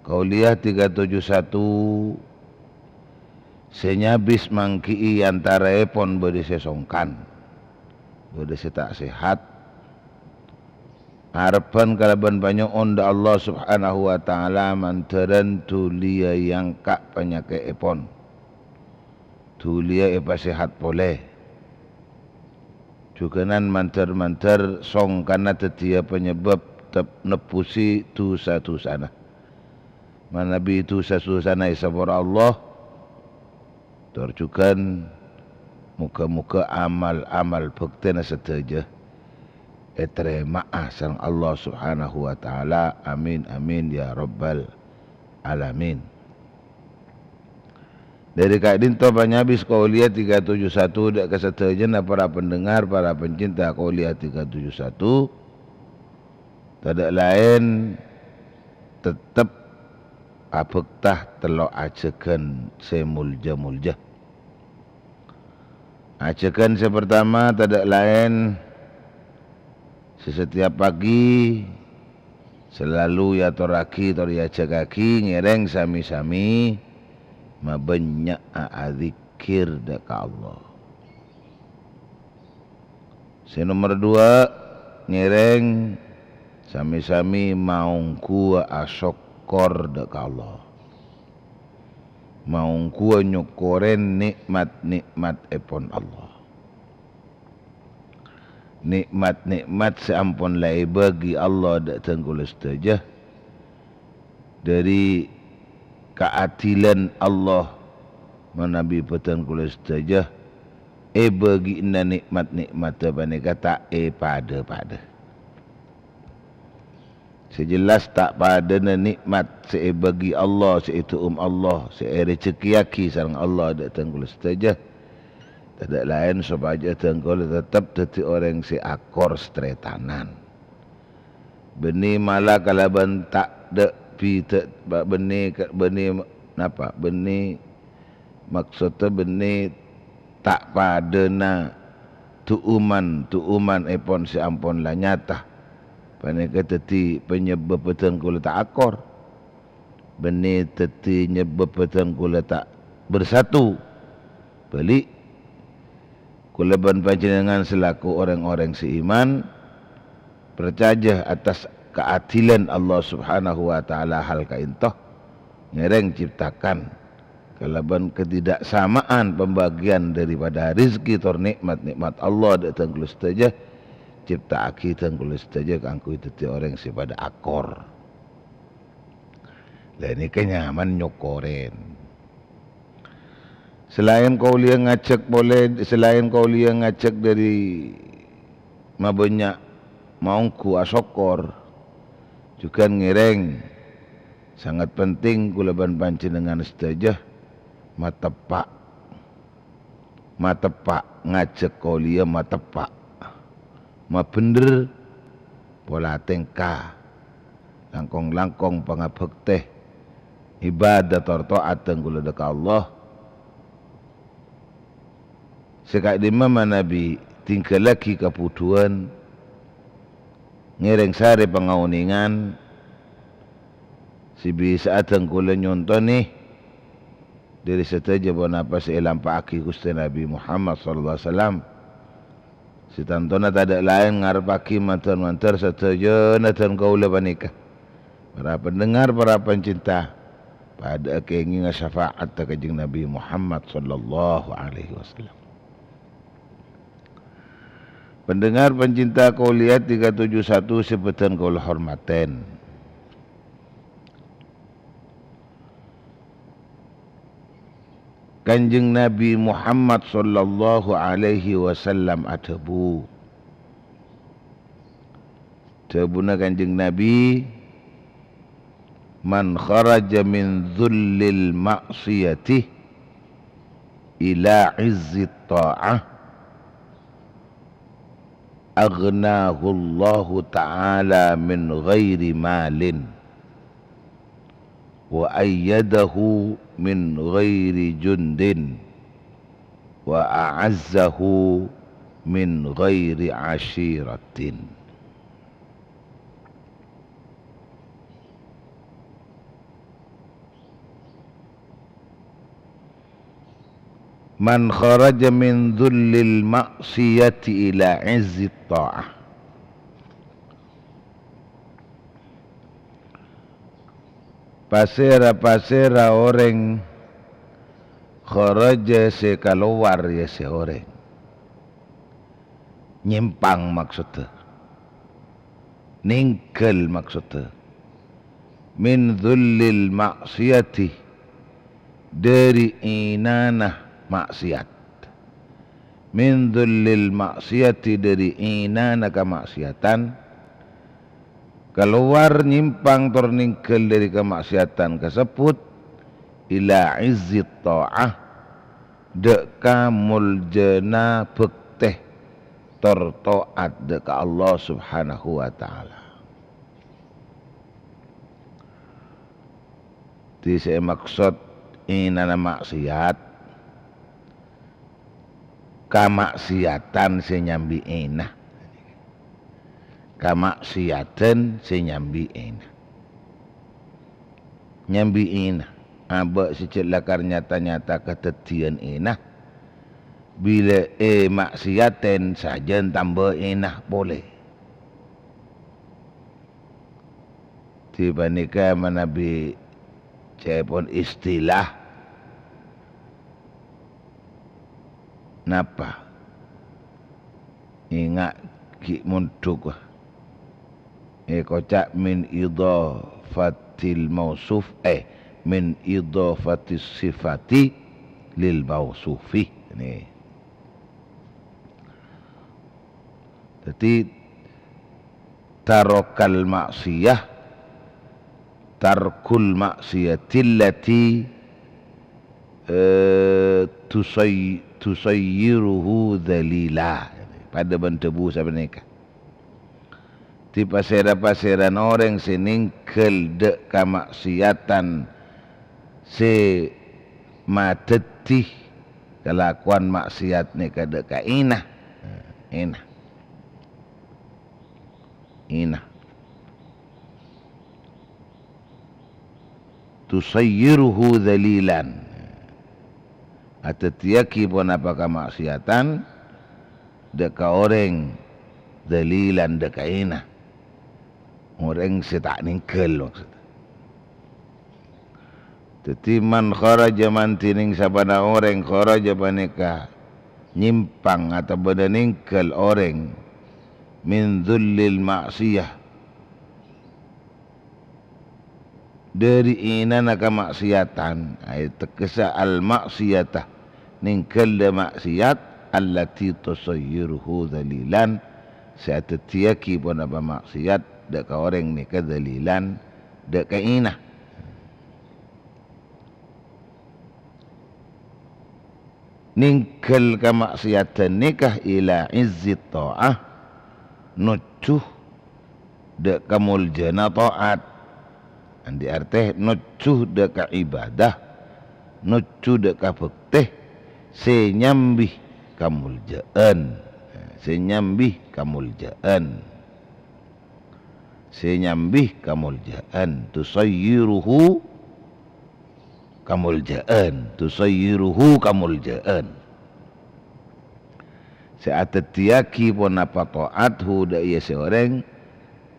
Kuliah tiga tujuh satu, sè nyabis manggi'i antaraèpon bâdâ sè songkan, bâdâ sè ta' sehat. Arebbhân kalabân panyo'on dâ' Allah Subhanahu wa Ta'ala mandhârân dhuliyâ èangka' panyakè'èpon. Dhuliyâ èpasehat polè. Jhughânan mandhâr-mandhâr songkanna dhâddhiyâ panyebab tep-, nebbhusi dhusa-dhusana. Manabi dhusa-dhusana èsapora Allah, tor jhughân moghâ-moghâ amal-amal bhâktèna sadhâjâ ètarèma'a sareng Allah Subhanahu wa Ta'ala. Amin, amin, ya rabbal alamin. Dâri ka'dinto panyabis Kuliah tiga tujuh satu dâ' ka sadhâjâna para pendengar, para pencinta Kuliah tiga tujuh satu, tadâ' laèn tettep abhâkta tello' ajhâghân sè molja-molja. Ajhâghân sè partama tadâ' laèn sè setiap pagi salalu èatorraghi tor èajhâghâghi ngèrèng sami-sami mabânnya'a adzikkèr dâ' ka Allah. Sè nomer duwâ', ngèrèng sami-sami maongghuwâ asokkor dâ' ka Allah. Maongghuwâ nyokkorè nè'mat-nè'matèpon Allah. Nè'mat-nè'mat sè ampon la èbâgi Allah dâ' dhân kaulâ sadhâjâ. Dâri kaadilan Allah manabi bhâdhân kaulâ sadhâjâ, èbâgi'na nè'mat-nè'matta panèka ta' èpadâ-padâ. Sè jelas ta' padâna nè'mat sè èbâgi Allah, sè èdhu'um Allah, sè èrejhekkèyaghi sareng Allah dâ' dhân kaulâ sadhâjâ. Tadâ' laèn sopajâ dhân kaulâ tettep dhâddhi orèng sè akor sataretanan. Bânnè mala kalabân ta' dâ' bidâ-, ba-, bânnè ka-, bânnè napa? Bânnè maksoddhâ bânnè ta' padâna Du'uman-du'uman èpon sè ampon la nyata. Panèka dhâddhi panyebâbbhâ dhân kaulâ ta' akor. Bânnè dhâddhi nyebâbbhâ dhân kaulâ ta' bersatu. Bâli', kaulâ bân panjhennengngan selaku orèng-orèng sè iman, parcajâ atas kaadilan Allah Subhanahu wa Ta'ala hal ka'ènto, ngèrèng ciptakan kalabân ketidaksamaan pembagian daripada rizki tor nikmat-nikmat Allah dâ' dhân kaulâ sadhâjâ, cipta'aghi dhân kaulâ sadhâjâ kaangghuy dhâddhi orèng sè padâ akor. La nèka nyaman nyokorè. Salaèn kaulâ ngajhâk polè, salaèn kaulâ ngajhâk dâri mabânnya' maongghu asokkor, jhughân ngèrèng sangat penting kaulâ bân panjhennengngan sadhâjâ mateppa'. Mateppa', ngajhâk kaulâ mateppa'. Mabhendher pola tèngka, langkong-langkong pangabhâktè, ibâdâ tor to'at dhân kaulâ dâ' ka Allah. Sè ka'dimma manabi tingghâllaghi kabhudhuwân, ngèrèng sarè pangaonèngan, sè bisa'a dhân kaulâ nyontonè dâri sadhâjâ ponapa sè èlampa'aghi Ghustè Nabbhi Muhammad sallallahu alaihi wasallam. Sè tantona tadâ' laèn ngarebbhâghi mandhâr-mandhâr sadhâjâna dhân kaulâ panèka. Para pendengar, para pencinta, padâ'â kèngènga syafa'atta Kanjeng Nabbhi Muhammad sallallahu alaihi wasallam. Pendengar pencinta kuliah tiga tujuh satu sè bâdhân kaulâ hormatè. Kanjeng Nabbhi Muhammad sallallahu alaihi wasallam adhâbu, dhâbuna Kanjeng Nabbhi, "Man kharaja min dzullil ma'siyati ila izzit tha'ah, aghnahullahu ta'ala min ghairi malin, wa ayyadahu min ghairi jundin, wa a'azzahu min ghairi ashiratin." "Man kharaja min dzullil ma'siyati ila izzit tha'ah." Pasèra-pasèra orèng kharaja sè kalowar, ya, sè orèng nyèmpang maksoddhâ, nèngghâl maksoddhâ, min dzullil ma'siyati, dâri ènana ma'siyat, min dzullil ma'siyati, dâri ènana kama'siyatan, kalowar nyèmpang tor nèngghâl dâri kama'siyatan kasebbhut, ila izzit tha'ah, dâ' ka moljâna bhâktè tor to'at dâ' ka Allah Subhanahu wa Ta'ala. Dhâddhi sè èmaksod ènana ma'siyat, kama'siyatan sè nyambi èna. Kama'siyatan sè nyambi èna. Nyambi èna. Abâ' sè jhâ' lakar nyata-nyata kadhâddhiyân èna. Bilâ èma'siyatè sajân tamba èna polè. Dhâddhi panèka manabi ca'èpon istilah napa? Ènga' ghi' mondhuk. Èkoca' min idhafatil mausuf, eh, min idhafatis sifati lil mausufi. Nè. Dhâddhi, tarokal ma'siyah, tarkul ma'siyatil lati, eh, tusay-, tusayyiruhu dzalila. Padâ bân dhâbu sapanèka. Dhâddhi, pasèra-pasèrana orèng sè nèngghâl dâ' kama'siyatan sè madhâddhi kalakowan ma'siyat nèka dâ' ka èna. Ina. Ina. Tusayyiruhu dzalilan. Adhâddhiyâghi ponapa kamaksiyatan dâ' ka orèng dzalilan dâ' ka ina. Orèng sè ta' nèngghâl maksodda. Dhâddhi, man kharaja, man dhinèng sapana orèng kharaja panèka nyèmpang otabâna nèngghâl orèng min dzullil ma'siyah, dâri inana kamaksiyatan, ay tegghessa al-ma'siyata, nèngghâl dâ' maksiyat, allati tusayyiruhu dzalilan, sè adhâddhiyâghi ponapa maksiyat dâ' ka orèng nèka dzalilan dâ' ka ina. Nèngghâl kamaksiyadan nèka ila izzit tha'ah, nojjhu dâ' kamoljâ'ânna ta'at. Andi' artè nojjhu dâ' ka ibadah, nojjhu dâ' ka bhâktè, sè nyambi kamoljâ'ân. Sè nyambi kamoljâ'ân. Sè nyambi kamoljâ'ân. Tusayyiruhu kamoljâ'ân. Tusayyiruhu kamoljâ'ân. Sè adhâddhiyâghi ponapa ta'athu dâ' iyâ sè orèng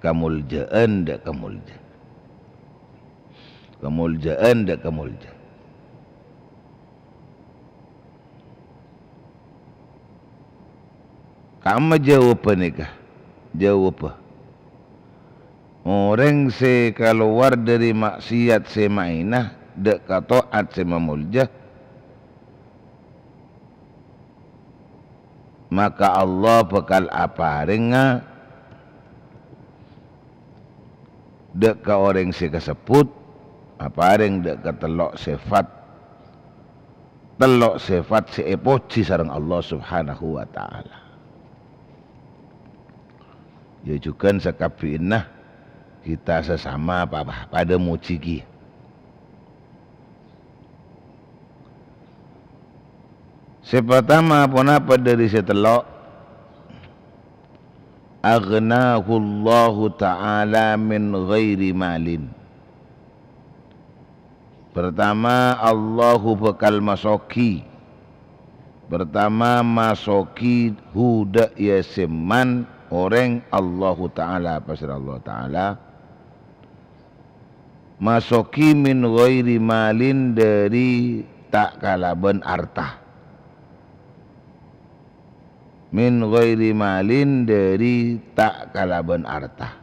kamoljâ'ân dâ' kamolja. Kamoljâ'ân dâ' kamolja. Kamma jâwâbbhâ nèka? Jâwâbbhâ, orèng sè kalowar dâri maksiyat sè maèna dâ' ka ta'at sè mamolja, maka Allah bhâkal aparèngnga dâ' ka orèng sè kasebbhut, aparèng dâ' ka tello' sèfat, tello' sèfat sè èpojhi sareng Allah Subhanahu wa Ta'ala. Yâ jhughân sakabbhiyanna kita sasama pa-, padâ mojhi kèya. Sè partama ponapa dâri sè tello'? Aghnahullahu ta'ala min ghairi malin. Pertama, Allahu bhâkal masogi. Pertama, masogi hu dâ' iyâ sè man orèng Allahu Ta'ala, pasèra Allah Ta'ala. Masogi min ghairi malin, dâri ta' kalabân arta. Min ghairi malin, dâri ta' kalabân arta.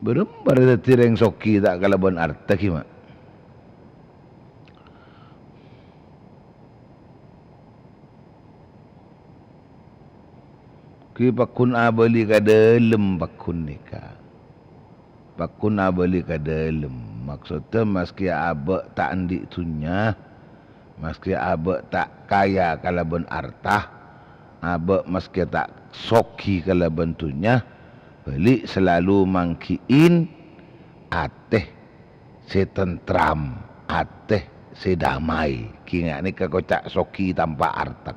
Bârâmpa dhâddhi rèng sogi ta' kalabân arta ghi, Ma'? Ghi paggun abâli ka dâlem paggun nèka. Paggun abâli ka dâlem. Maksodda maskè abâ' ta' andi' dhunnya, maskè abâ' ta' kaya kalabân arta, abâ' maskè ta' sogi kalabân dhunnya, bâli' salalu mangghi'in atè sè tentram, atè sè damai. Ghi nga' nèka koca' sogi tanpa arta.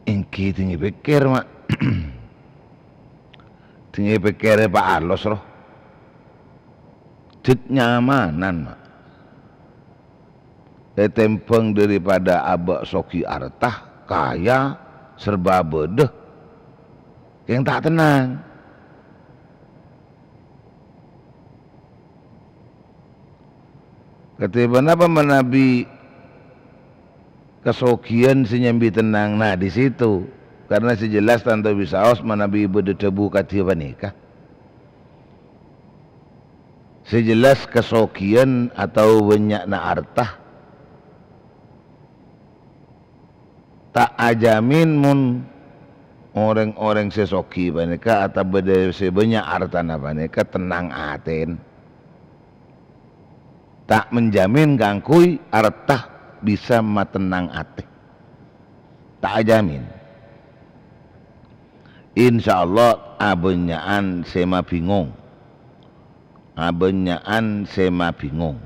Èngghi dingngè pèkkèr, Ma'. Dingngè pèkkèrè pa' alos, ro. Jhât nyamanan, Ma'. Ètèmbhâng dâripada abâ' sogi arta, kaya, serba bâdâ. Kèng ta' tennang. Kadhi ponapa manabi kasogiyan sè nyambi tennang? Nah, di situ. Karna sè jelas tanto bisaos manabi bâdâ dhâbu kadhi panèka. Sè jelas kasogiyan atau bânnya'na arta ta' ajamin mon orèng-orèng sè sogi panèka otabâ sè bânnya' artana panèka tennang atèn. Ta' menjamin kaangghuy arta bisa matennang atè. Ta' ajamin. Insyaallah, Abânnya'an sè mabingong. Abânnya'an sè mabingong.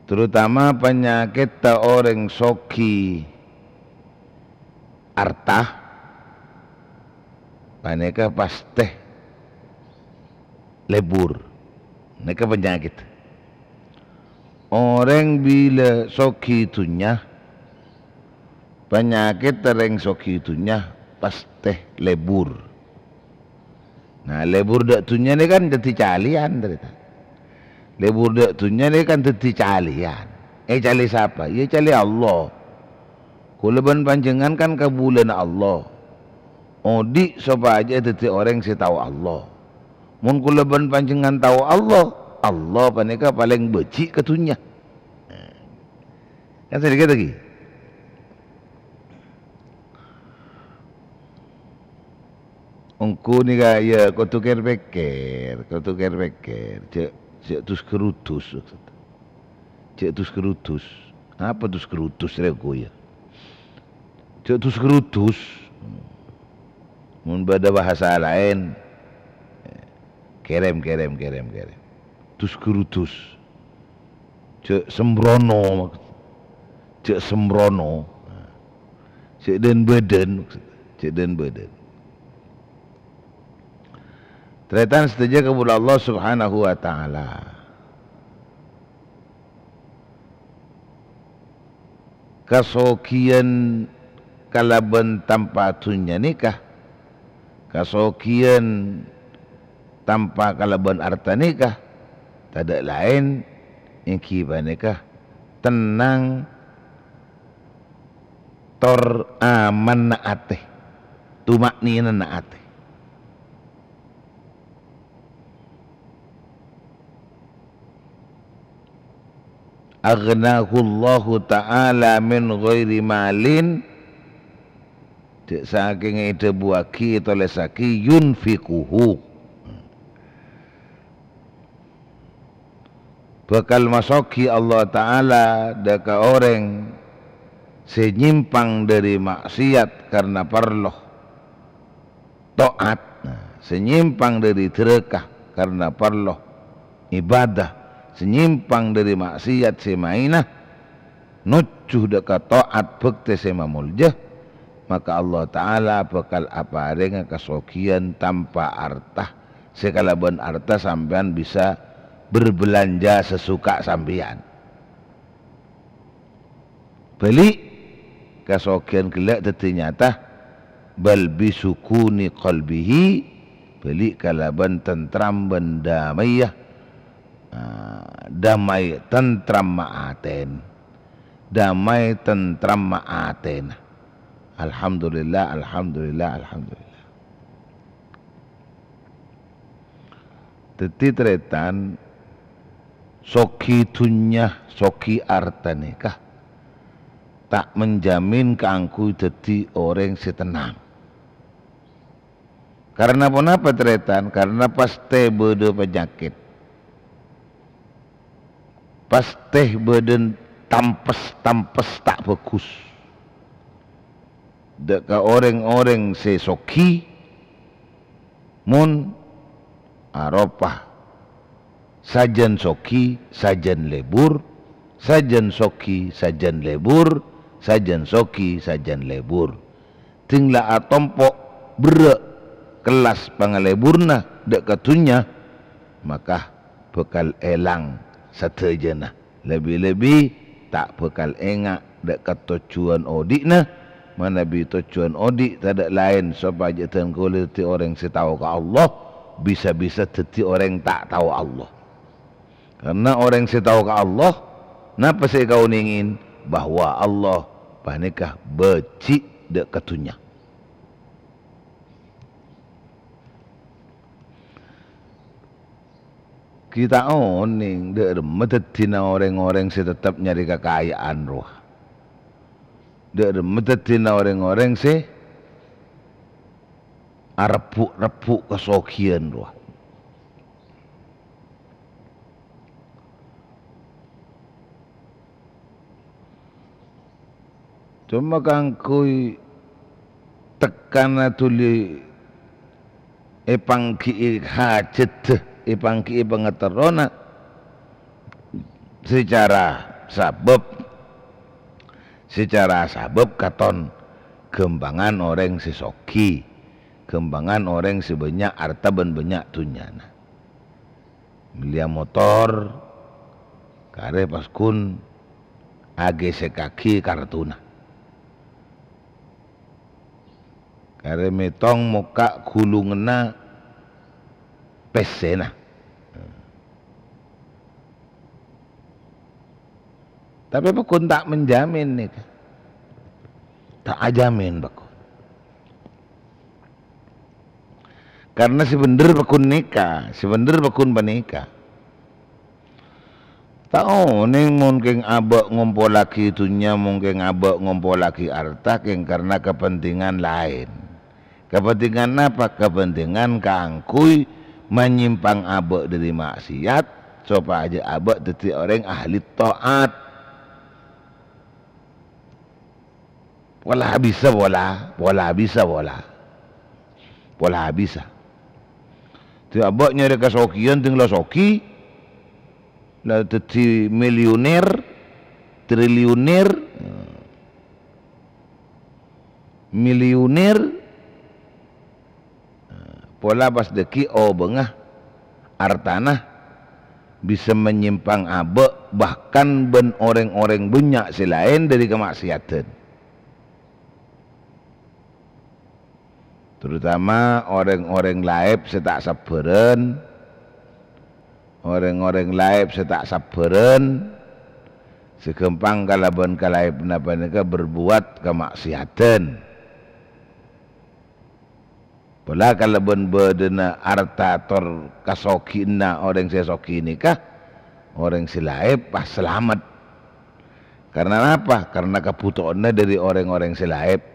Terutama panyakètta orèng soghi arta, panèka pastè lebur. Nèka panyakèt. Orèng bilâ soghi dhunnya, panyakèt orèng soghi dhunnya pastè lebur. Nah, lebur dâ' dhunnya nèka kan dhâddhi calèyan, tarètan. Lebur dâ' dhunnya nèka kan dhâddhi calèyan. Ècalè sapa? Yâ, calè Allah. Kaulâ bân panjhennengngan kan kabulâna Allah. Odi' sopajâ dhâddhi orèng sè tao Allah. Mon kaulâ bân panjhennengngan tao Allah, Allah panèka palèng bâji' ka dhunnya. Kan sadhâjâ ghi. Ongghu nèka, yâ, kodhu kèr-pèkkèr, kodhu kèr-pèkkèr. Jhâ', jhâ' dus-gerudus, maksud. Jhâ' dus-gerudus. Apa dus-gerudus rè ongghu, yâ? Jhâ' dus-gerudus. Mon bâdâ bahasa laèn, kèrèm, kèrèm, kèrèm, kèrèm. Dus-gerudus. Jhâ' sembrono, maksud. Jhâ' sembrono. Jhâ' dhân-bâdhân, maksud. Jhâ' dhân-bâdhân. Tarètan sadhâjâ kaulâ Allah Subhanahu wa Ta'ala. Kasoghiyân kalabân tanpa dhunnya nèka, kasoghiyân tanpa kalabân arta nèka, tadâ' laèn èngghi panèka tennang tor amanna atè, tuma'ninana atè. Aghnahullahu ta'ala min ghairi malin, jhâ' sakèng èdhâbuwâghi, ètolèssaghi, yunfiquhu. Bhâkal masogi Allah Ta'ala dâ' ka orèng sè nyèmpang dhâri ma'siyat karna parlo ta'at, nah, sè nyèmpang dhâri dhârâka karna parlo ibadah, sè nyèmpang dhâri ma'siyat sè maèna, nojjhu dâ' ka ta'at bhâktè sè mamolja, maka Allah Ta'ala bhâkal aparènga kasoghiyân tanpa arta, sè kalabân arta sampèyan bisa berbelanja sesuka sampèyan. Bâli', kasoghiyân ghellâ' dhâddhi nyata, bal bisukuni qalbihi, bâli' kalabân tentram bân damèya, ah, damai tentramma atèn, damai tentramma atèna. Alhamdulillah, alhamdulillah, alhamdulillah. Dhâddhi, tarètan, sogi dhunnya, sogi arta nèka ta' menjamin kaangghuy dhâddhi orèng sè tennang. Karna ponapa, tarètan? Karna pastè bâdâ panyakèt. Pastè bâdâ tampes-tampes ta' bhâghus. Dâ' ka orèng-orèng sè sogi, mon aropa sajân sogi, sajân lebur, sajân sogi, sajân lebur, sajân sogi, sajân lebur. Dhing la atompo' berrâ' kellas pangaleburna dâ' ka dhunnya, maka bhâkal èlang sadhâjâna. Lebbi-lebbi ta' bhâkal enga' dâ' ka tojjhuwân odi'na, manabi tojjhuwân odi' tadâ' laèn sopajâ dhân kaulâ dhâddhi orèng sè tao ka Allah, bisa-bisa dhâddhi orèng ta' tao Allah. Karna orèng sè tao ka Allah, napa sè èkaonèngè? Bahwa Allah panèka bâji' dâ' ka dhunnya. Ghi' ta' onèng dâ' remma dhâddhina orèng-orèng sè tettep nyarè kakaja'an rowa. Dâ' remma dhâddhina orèng-orèng sè arebbhu'-rebbhu' kasoghiyân rowa. Coma kaangghuy tekkana dhuli èpangghi'i hajhâddhâ, èpangghi'i pangaterrona sacara sabâb, sacara sabâb katon ghâmpangan orèng sè soghi, ghâmpangan orèng sè bânnya' arta bân bânnya' dhunnyana. Mellèya motor, karè pas ghun aghèsèkaghi kartona. Karè mètong mokka' ghulunganna pèssèna. Tapè pagghun ta' menjamin nèka. Ta' ajamin pagghun. Karna sè bhendher pagghun nèka, sè bhendher pagghun panèka. Ta' onèng mon kèng abâ' ngompollaghi dhunnya, mon kèng abâ' ngompollaghi arta, kèng karna kapentingan laèn. Kapentingan napa? Kapentingan kaangghuy manyèmpang abâ' dhâri ma'siyat, sopajâ abâ' dhâddhi orèng ahli ta'at. Pola bisa pola, pola bisa pola. Pola bisa. Dhâddhi abâ' nyarè kasoghiyân, dhing la soghi, la dhâddhi milioner, triliuner, milioner, pola pas dhâggi' obângnga artana bisa manyèmpang abâ', bahkan bân orèng-orèng bânnya' sè laèn dhâri kama'siyadhân. Terutama orèng-orèng laèp sè ta' sabbhârân, orèng-orèng laèp sè ta' sabbhârân, sè ghâmpang kalabân kalaèpna panèka berbuat kama'siyadhân. Pola kalabân bâdâna arta tor kasoghiyânna orèng sè soghi nèka, orèng sè laèp pas salamet. Karna napa? Karna kabhutowanna dhâri orèng-orèng sè laèp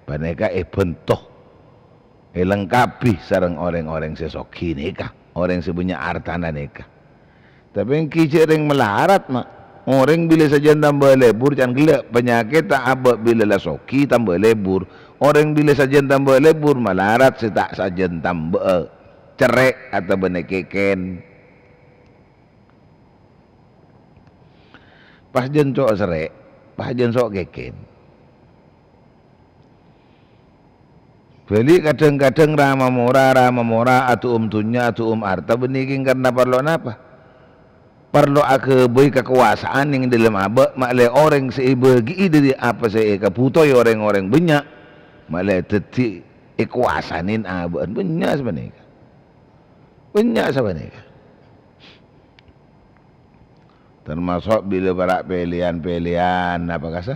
panèka èbhânto, èlengkabi sareng orèng-orèng sè soghi nèka, orèng sè bânnya' artana nèka. Tapè èngghi jhâ' rèng malarat, ma'. Orèng bilâ sajân tamba lebur can ghellâ', panyakèt ta' abâ' bilâ la soghi tamba lebur. Orèng bilâ sajân tamba lebur, malarat sè ta' sajân tamba'a cerrè' atabâna kèkèn. Pas jân so' cerrè', pas jân so' kèkèn. Bâli kadhâng-kadhâng ra mamora, ra mamora, adu'um dhunnya, adu'um arta, bânnè kèng karna parlo napa? Parlo aghâbây kakobâsa'an neng dâlem abâ', ma'lè orèng sè èbâgi'i dhâri apa sè èkabhutoè orèng-orèng bânnya', ma'lè dhâddhi èkowasanè abâ'na bânnya' sapanèka. Bânnya' sapanèka. Tamaso' bilâ para' pèlèyan-pèlèyan apa kasa?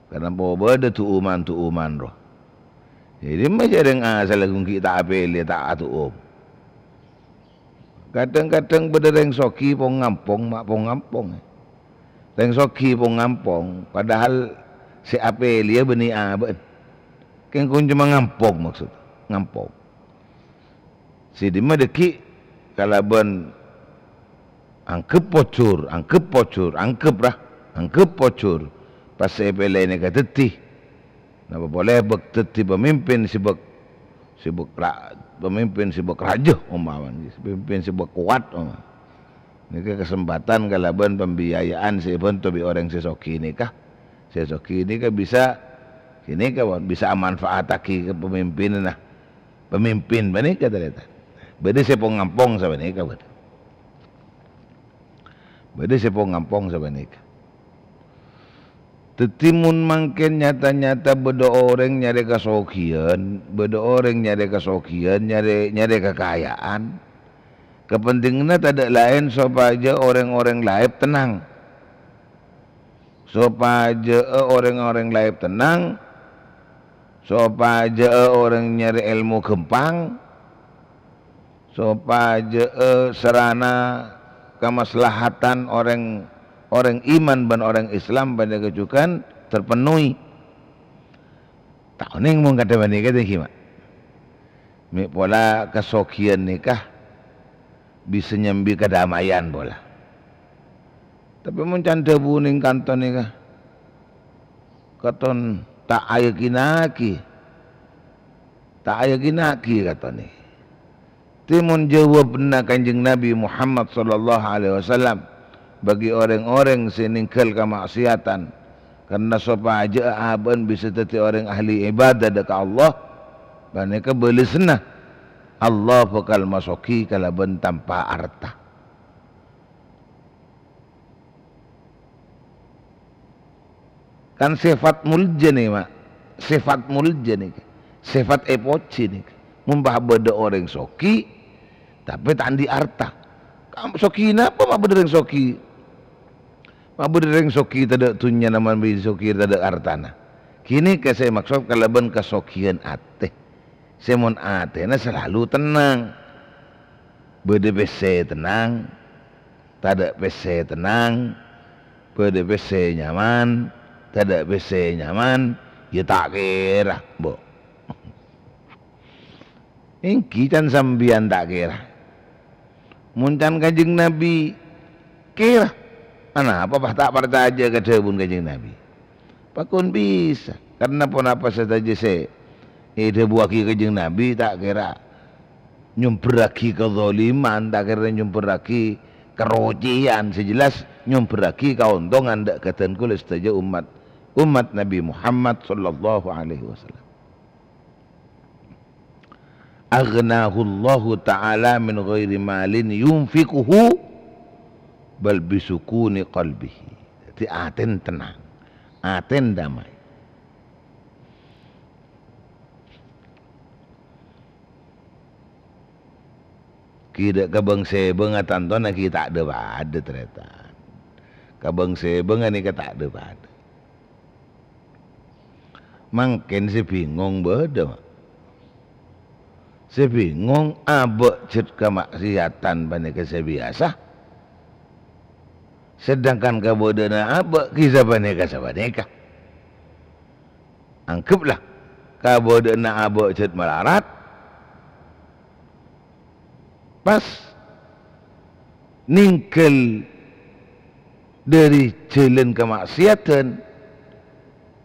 Karna po bâdâ du'uman-du'uman rowa. Dhâddhi ma' jhâreng asalla ghi' ta' apèlè, ta' adu'um. Kadhâng-kadhâng bâdâ rèng soghi pong-ngampong, ma' pong-ngampong. Rèng soghi pong-ngampong, padahal sè apèlèya bânnè abâ'na. Kèng kun coma ngampong maksud, ngampong. Sè dimma dhâggi' kalabân angghep pojhur, angghep pojhur, angghep, ra, angghep pojhur. Pas sè èpèlè nèka dhâddhi. Napa polè bâk dhâddhi pamimpin sè bâk, sè bâk ra-, pamimpin sè bâk rajâ ompamana, pamimpin sè bâk kowat ompamana. Nèka kasempatan kalabân pambiayaan sè èbhânto bi' orèng sè soghi nèka. Sè soghi nèka bisa, sè nèka, bisa amanfaataghi ka pamimpinanna. Pamimpin panèka tarètan. Bâdâ sè pong-ngampong sapanèka bâdâ. Bâdâ sè pong-ngampong sapanèka. Dhâddhi mon mangkèn nyata-nyata bâdâ orèng nyarè kasoghiyân, bâdâ orèng nyarè kasoghiyân, nyarè, nyarè kakaja'an, kapentinganna tadâ' laèn sopajâ orèng-orèng laèp tennang. Sopajâ'â orèng-orèng laèp tennang, sopajâ'â orèng nyarè èlmo ghâmpang, sopajâ'â sarana kamaslahatan orèng, orèng iman bân orèng Islam panèka jhughân terpenuhi. Ta' onèng mon kadhâ' panèka, ta' ghi, ma'? Mè' pola kasoghiyân nèka bisa nyambi kadamaian pola. Tapè mon can dhâbu neng kanto nèka, katon ta' ayakinaghi, ta' ayakinaghi katone. Timon jawabanna Kanjeng Nabi Muhammad sallallahu alaihi wasallam bagi oreng-oreng se nenggal kamaksiatan, karna sopajaa aba'an bisa daddi oreng ahli ibadah dha' ka Allah, paneka balesanna, Allah bakal masogi kalaban tanpa arta. Kan sifat molja nè, Ma'. Sifat molja nèka. Sifat èpojhi nèka. Mon bâ-, bâdâ orèng sogi, tapè ta' andi' arta. Kam-, sogi napa ma' bâdâ orèng sogi? Ma' bâdâ orèng sogi tadâ' dhunnyana, ma' bâdâ sogi tadâ' artana. Ghânèka sè èmaksod kalabân kasogiyan atè. Sè mon atèna salalu tennang. Bâdâ pèssè tennang, tadâ' pèssè tennang, bâdâ pèssè nyaman, tadâ' pèssè nyaman, iyâ ta' kèra, Bo'. Èngghi can sampèyan ta' kèra. Mon can Kanjeng Nabi kèra, anapa pas ta' parcajâ ka dhâbuna Kanjeng Nabi? Pakon bisa, karna ponapa sadhâjâ sè èdhâbuwâghi Kanjeng Nabi ta' kèra nyombherraghi kadzaliman, ta' kèra nyombherraghi karocèyan, sè jelas nyombherraghi kaontongan dâ' ghâdhân kaulâ sadhâjâ ommat, ommat Nabi Muhammad sallallahu alaihi wasallam. Aghnahullahu ta'ala min ghairi malin yunfiquhu, bal bisukuni qalbihi. Dhâddhi atèn tennang, atèn damai. Ghi' dâ' kabâng-sèbângnga tantona ghi' ta' dhâ-padâ, tarètan. Kabâng-sèbângnga nèka ta' dhâ-padâ. Mangkèn sè bingong bâdâ, Ma'. Sè bingong abâ' jhât kamaksiatan panèka sè biyasa. Sedangkan kabâdâ'ânna abâ' ghi' sapanèka-sapanèka. Anggeplah, kabâdâ'ânna abâ' jhât malarat, pas nèngghâl dhâri jhâlân kamaksiatan,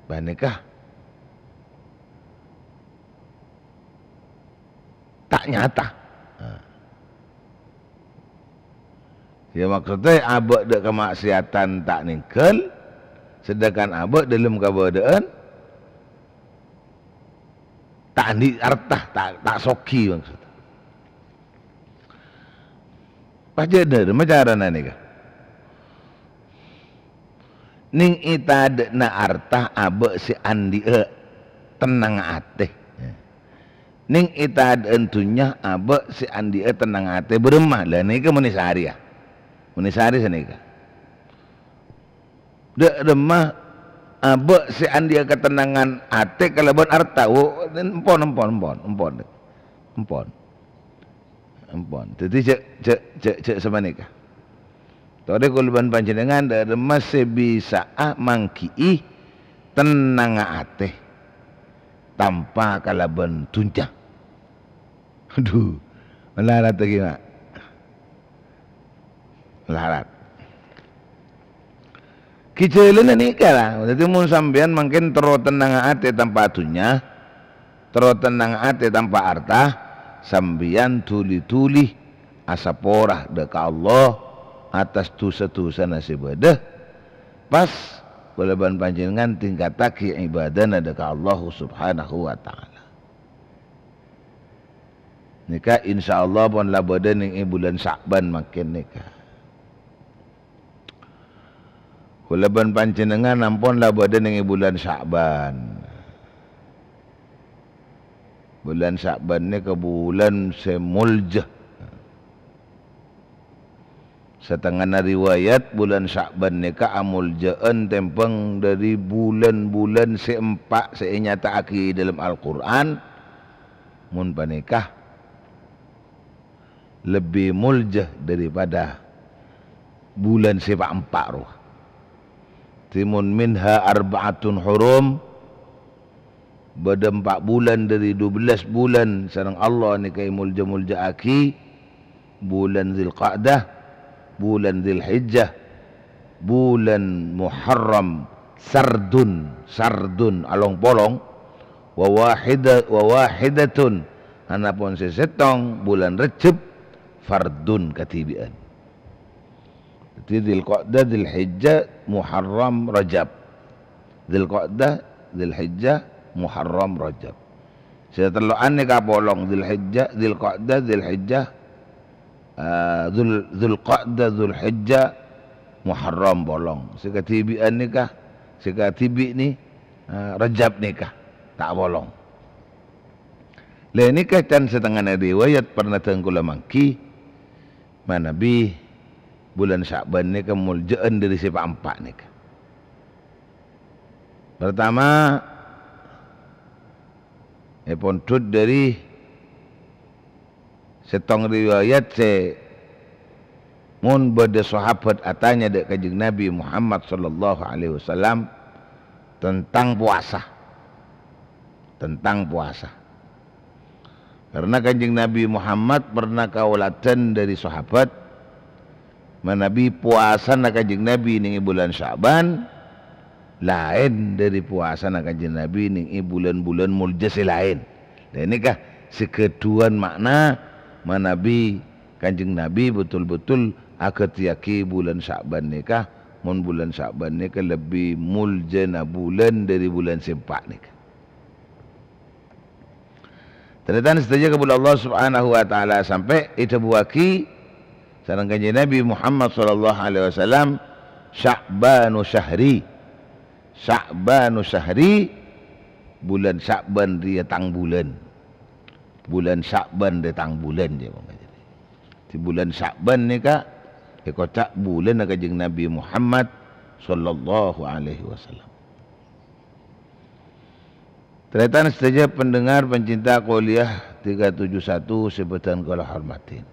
panèka ta' nyata. Nah. Ya, maksodda abâ' dâ' kamaksiatan ta' nèngghâl, sedangkan abâ' dâlem kabâdâ'ân ta' andi' arta, ta', ta' sogi maksodda. Pas jhâ' dâ' remma carana nèka. Nèng è tadâ'na arta abâ' sè andi'â tennang atè. Nèng è tadâ'ân dhunnya abâ' sè andi'â tennang atè bârâmma. La nèka mon è sarè, ya. Mon è sarè sanèka. Dâ' remma abâ' sè andi'â katennangan atè kalabân arta. Wo, empon, empon, empon, empon. Empon. Ampon. Dhâddhi jhâ', jhâ', jhâ', jhâ' sapanèka. Torè kaulâ bân panjhennengngan dâ' remma sè bisa'a mangghi'i tennangnga atè tanpa kalabân dhunnya. Adhu, malarat lagi, Ma'. Malarat. Ghi jhâlânna nèka, la. Dhâddhi, mon sampèyan mangkèn terro tennang atè tanpa dhunnya, terro tennang atè tanpa arta, sampèyan dhuli-dhuli asapora dâ' ka Allah atas dhusa-dhusana sè bâdâ, pas kaulâ bân panjhennengngan tingkattaghi ibadana dâ' ka Allah Subhanahu wa Ta'ala. Nèka, insyaallah, pon la bâdâ nèng è bulân Sya'ban mangkèn nèka. Kaulâ bân panjhennengngan ampon la bâdâ nèng è bulân Sya'ban. Bulân Sya'ban nèka bulân sè molja. Satengngana riwayat, bulân Sya'ban nèka amoljâ'ân tèmbhâng dâri bulân-bulân sè empa' sè ènyata'aghi dâlem Al-Qur'an. Mon panèka, lebbi molja daripada bulân sè pa'-empa' rowa. Dhâddhi, mon minha arba'atun hurum, bâdâ empa' bulân dâri dubellâs bulân sareng Allah nèka èmolja-molja'aghi, bulân Dzulqa'dah, bulân Dzulhijjah, bulân Muharram, Sardun, sardun, along-polong, wa wahida-, wa wahidatun, anapon sè sèttong, bulân Rejjeb, fardun, kadhibi'ân. Dhâddhi, Dzulqa'dah, Dzulhijjah, Muharram, Rajab. Dzulqa'dah, Dzulhijjah, Muharram, Rajab. Sè tello'an nèka polong, Dzulhijjah, Dzulqa'dah, Dzulhijjah, eh, Dzul-, Dzulqa'dah, Dzulhijjah, Muharram polong. Sè kadhibi'ân nèka, sè kadhibi' nè-, eh, Rajab nèka, ta' polong. Lè nèka can satengngana riwayat parnadhâng kaulâ mangghi, manabi bulân Sya'ban nèka moljâ'ân dhâri sè pa'-empa' nèka. Partama, èpondhut dhâri sèttong riwayat sè mon bâdâ sahabat atanya dâ' Kanjeng Nabi Muhammad sallallahu alaihi wasallam tentang puasa. Tentang puasa. Karena Kanjeng Nabi Muhammad pernah kaoladhân dhâri sahabat, manabi puasana Kanjeng Nabi nèng è bulân Sya'ban, laèn dhâri puasana Kanjeng Nabi nèng è bulân-bulân moljâ sè laèn. Lha nèka sè ghâdhuwân ma'na manabi Kanjeng Nabi betul-betul aghâtèyaghi bulân Sya'ban nèka, mon bulân Sya'ban nèka lebbi moljâna bulân dhâri bulân sè empa' nèka. Tarètan sadhâjâ kaulâ Allah Subhanahu wa Ta'ala, sampè' èdhâbuwâghi sareng Kanjeng Nabi Muhammad sallallahu alaihi wasallam, "Sya'banu syahri." Sya'banu syahri, bulân Sya'ban rèya tang bulân. Bulân Sya'ban rèya tang bulân, ya, Bang. Di bulân Sya'ban nèka èkoca' bulânna Kanjeng Nabi Muhammad sallallahu alaihi wasallam. Tarètan sadhâjâ pendengar pencinta kuliah tiga tujuh satu sè bâdhân kaulâ hormadhi.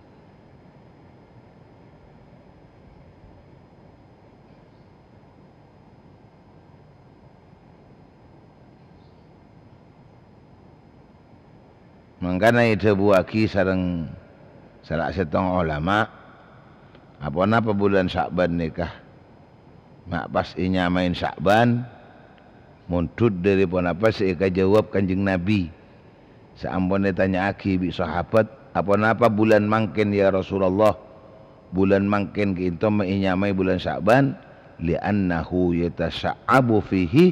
Mangkana èdhâbuwâghi sareng sala sèttong olama, aponapa bulân Sya'ban nèka ma' pas ènyamaè Sya'ban, mondhut dhâri ponapa sè èkajâwâb Kanjeng Nabi. Saampon ètanya'aghi bi' sahabat, "Aponapa bulân mangkèn, ya Rasulullah, bulân mangkèn ka'ènto ma' ènyamaè bulân Sya'ban?" "Li'annahu yatasya'abu fihi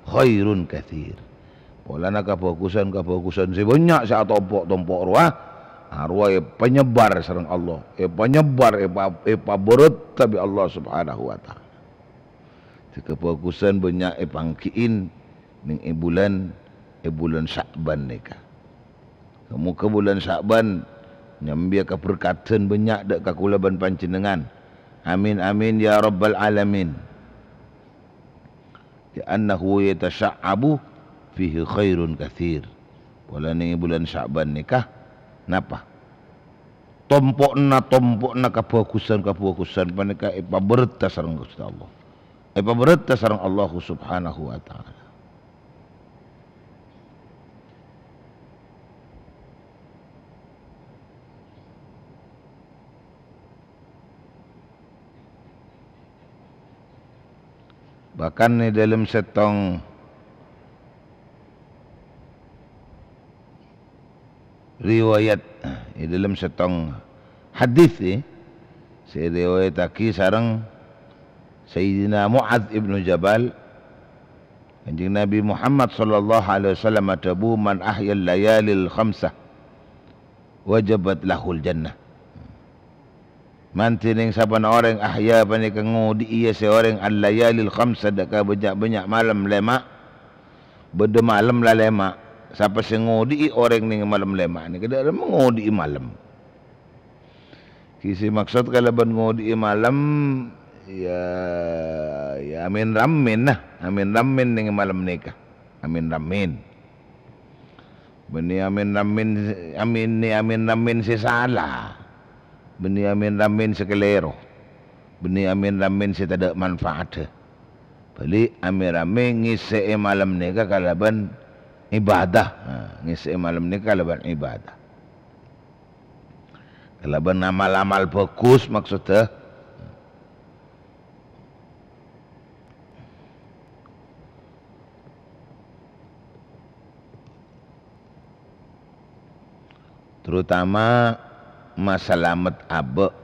khairun katsir." Polana kabhâghusân-kabhâghusân sè bânnya' sè atompo'-tompo' rowa, arowa èpanyebar sareng Allah, èpanyebar, èpa-, èpabârâtta bi' Allah Subhanahu wa Ta'ala. Sè kabhâghusân bânnya' èpangghi'i nèng è bulân, è bulân Sya'ban nèka. Moghâ bulân Sya'ban nyambiyâ kaberkadhân bânnya' dâ' ka kaulâ bân panjhennengngan. Amin, amin, ya rabbal alamin. "Li'annahu yatasya'abu fihi khairun katsir." Polana nèng è bulân Sya'ban nèka, napa? Tompo'na-tompo'na kabhâghusân-kabhâghusân panèka èpabârâtta sareng Ghustè Allah. Èpabârâtta sareng Allah Subhanahu wa Ta'ala. Bahkan è dâlem sèttong riwayat, è dâlem sèttong hadis, è, sè riwayattaghi sareng Sayyidina Mu'adz ibnu Jabal, Kanjeng Nabi Muhammad sallallahu alaihi wasallam adhâbu, "Man ahyal layalil khamsa wajabat lahul jannah." Mantè nèng sapana orèng ahya panèka ngodi'i, ya, sè orèng al-layalil khamsa, dâ' ka bânnya'-bânnya' malem lèma', bâdâ malem la lèma'. Sapa sè ngodi'i orèng nèng malem lèma' nèka dâ' remma ngodi'i malem. Ghi sè maksod kalabân ngodi'i malem, ya, ya, amin-ramin, nah, amin-ramin nèng malem nèka. Amin-ramin. Bânnè amin-ramin, aminè amin-ramin sè sala. Bânnè amin-ramin sè kalèro. Bânnè amin-ramin sè tadâ' manfaatta. Bâli' amin-ramin ngèssè'è malem nèka kalabân ibadah. Nah, ngèssè'è malem nèka kalabân ibadah. Kalabân amal-amal bhâghus, maksoddhâ. Terutama masalamet abâ'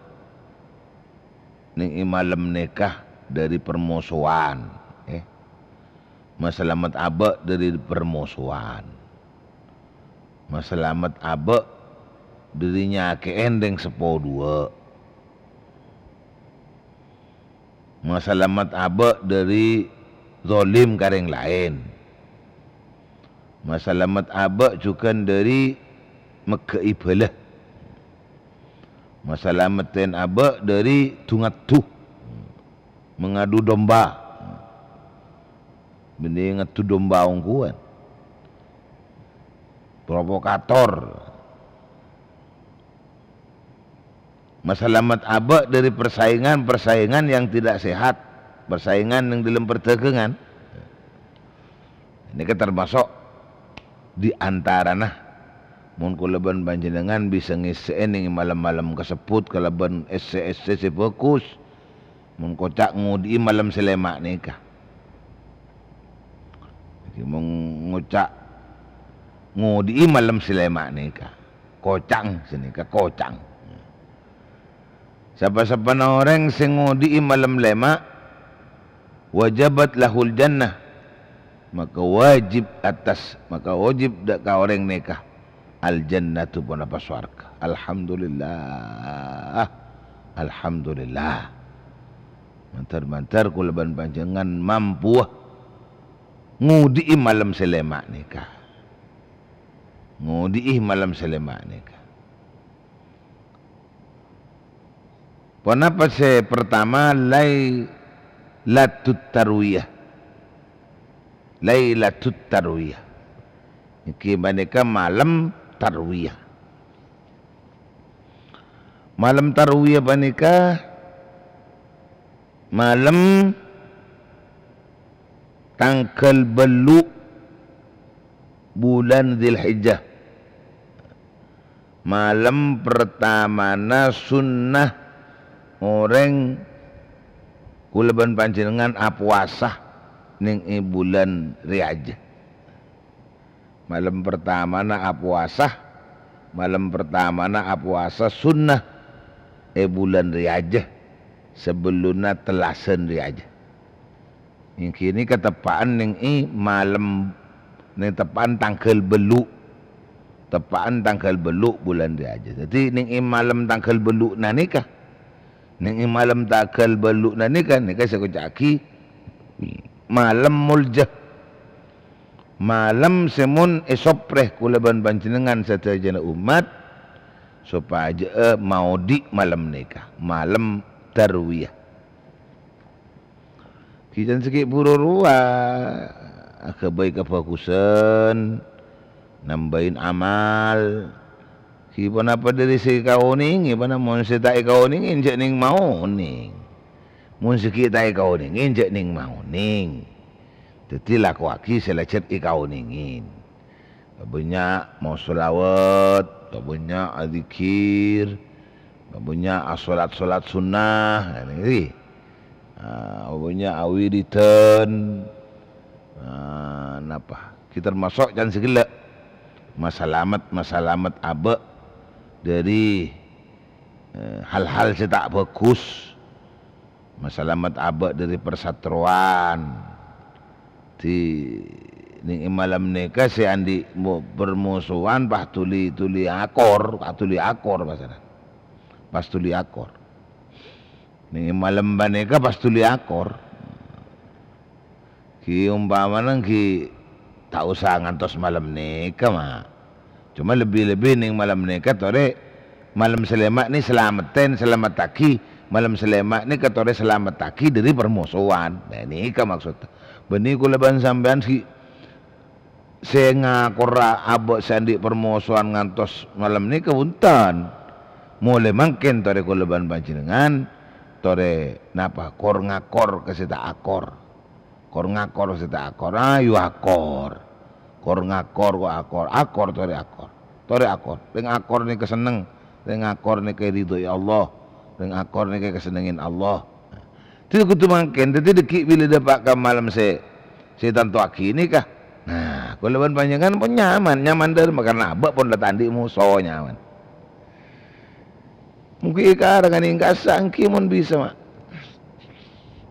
nèng è malem nèka dhâri parmosowan, eh. Masalamet abâ' dhâri parmosowan. Masalamet abâ' dhâri nyakè'è rèng seppo duwâ'. Masalamet abâ' dhâri zalim ka rèng laèn. Masalamet abâ' jhughân dhâri megghâ'i bhâlâ. Masalamettèn abâ' dhâri du-ngaddu, mengadu domba. Bânnè ngaddu domba ongghuwân. Provokator. Masalamet abâ' dhâri persaingan-persaingan yang tidak sehat, persaingan nèng dhâlem perdhâghângan. Nèka termasok di antarana mon kaulâ bân panjhennengngan bisa ngèssè'è nèng malem-malem kasebbhut kalabân èssè-èssè sè bhâghus. Mon koca' ngodhi'i malem sè lèma' nèka. Jadi, mon ngoca' ngodhi'i malem sè lèma' nèka. Koca'na sè nèka, koca'na. Sapa-sapana orèng sè ngodhi'i malem lèma', wajabat lahul jannah, maka wajib atas, maka wajib dhâ' ka orèng nèka al-jannatu, ponapa sowarghâ. Alhamdulillah. Alhamdulillah. Mandhâr-mandhâr kaulâ bân panjhennengngan mampowa ngodhi'i malem sè lèma' nèka. Ngodhi'i malem sè lèma' nèka. Ponapa sè partama? Lailatut Tarwiyah. Lailatut Tarwiyah. Nèka panèka malem Tarwiyah. Malem Tarwiyah panèka malem tangghâl bâllu' bulân Dzulhijjah. Malem pertamana sunnah orèng kaulâ bân panjhennengngan apowasa nèng è bulân rèya jâ. Malem pertamana apowasa, malem pertamana apowasa sunnah è bulân rèya jâ, sabellunna tellasan rèya jâ. Èngghi nèka teppa'an nèng è malem, nèng teppa'an tangghâl bâllu'. Teppa'an tangghâl bâllu' bulân rèya jâ. Dhâddhi, nèng è malem tangghâl bâllu'na nèka, nèng è malem tangghâl bâllu'na nèka, nèka sè èkoca'aghi malem molja. Malem sè mon èsoprè kaulâ bân panjhennengngan sadhâjâna ommat, sopajâ'â maodhi' malem nèka, malem Tarwiyah. Ghi' can sakè' buru rowa, aghâbây kabhâghusân, nambâi amal. Ghi' ponapa dhâri sè èkaonèngè, bâna mon sè ta' èkaonèngè, jhâ' nèng maonèng. Mon sè ghi' ta' èkaonèngè, jhâ' nèng maonèng. Dhâddhi, lakowaghi sè lajhât èkaonèngè. Pabânnya' maos sholawat, pabânnya' adzikir, pabânnya' asolat-solat sunnah, nah, nèka. Ah, pabânnya' awiridan. Ah, napa? Ghi' termasok can sè ghellâ'. Masalamet, masalamet abâ' dhâri, eh, hal-hal sè ta' bhâghus. Masalamet abâ' dhâri parsatrowan. Di, nèng è malem nèka sè andi' mo-, parmosowan pas dhuli-dhuli akor, pas dhuli akor pasana. Pas dhuli akor. Nèng è malem panèka pas dhuli akor. Ghi' ompamana ghi' ta' osa ngantos malem nèka, Ma'. Coma lebbi-lebbi nèng malem nèka torè malem sè lèma' nè salamettèn, salamettaghi. Malem sè lèma' nèka torè salamettaghi dhâri parmosowan. Nah, nèka maksodda. Bânnè kaulâ bân sampèyan ghi' sè ngakorra abâ' sè andi' parmosowan ngantos malem nèka, bhunten. Molaè mangkèn torè kaulâ bân panjhennengngan, torè napa, kor-ngakor ka sè ta' akor. Kor-ngakor sè ta' akor, ayo akor. Kor-ngakor kok akor, akor torè akor. Torè akor. Rèng akor nèka senneng, rèng akor nèka èridhoi Allah, rèng akor nèka èkasennengngè Allah. Dhâddhi kodhu mangkèn, dhâddhi dhâggi' bilâ dâpa' ka malem sè, sè ètantowaghi nèka. Nah, kaulâ bân panjhennengngan pon nyaman, nyaman dhâremma karna abâ' pon la ta' andi' moso nyaman. Mongghi èkarangane kassa' ènggi mon bisa, Ma'.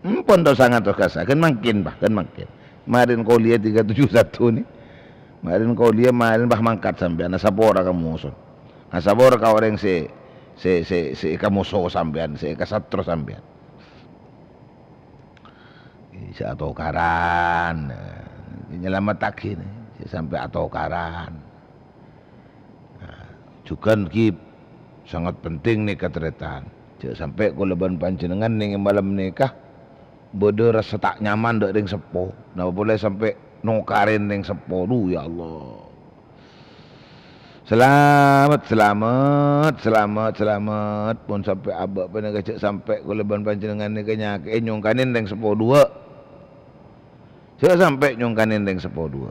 Empon tao sangatos kassa', kan mangken, Pak, kan mangken. Marèn kolèya tiga tujuh satu ni. Marèn kolèya, marèn, Pak, mangkat sampèyan, asapora ka moso. Asapora ka orèng sè, sè, sè, sè èkamoso sampèyan, sè èkasatro sampèyan. Sè atokaran, nyalamettaghi, sè sampè' atokaran. Nah, jhughân ghi sangat penting nèka, tarètan. Jhâ' sampè' kaulâ bân panjhennengngan neng è malem nèka bâdâ rassa ta' nyaman dâ' rèng seppo. Napa polè sampè' nokarè rèng seppo. Dhu, ya Allah. Salamet, salamet, salamet, salamet. Pon sampè' abâ' panèka jhâ' sampè' kaulâ bân panjhennengngan nèka nyakè'è nyongkanè rèng seppo duwâ'. Jhâ' sampè' nyongkanè rèng seppo duwâ'.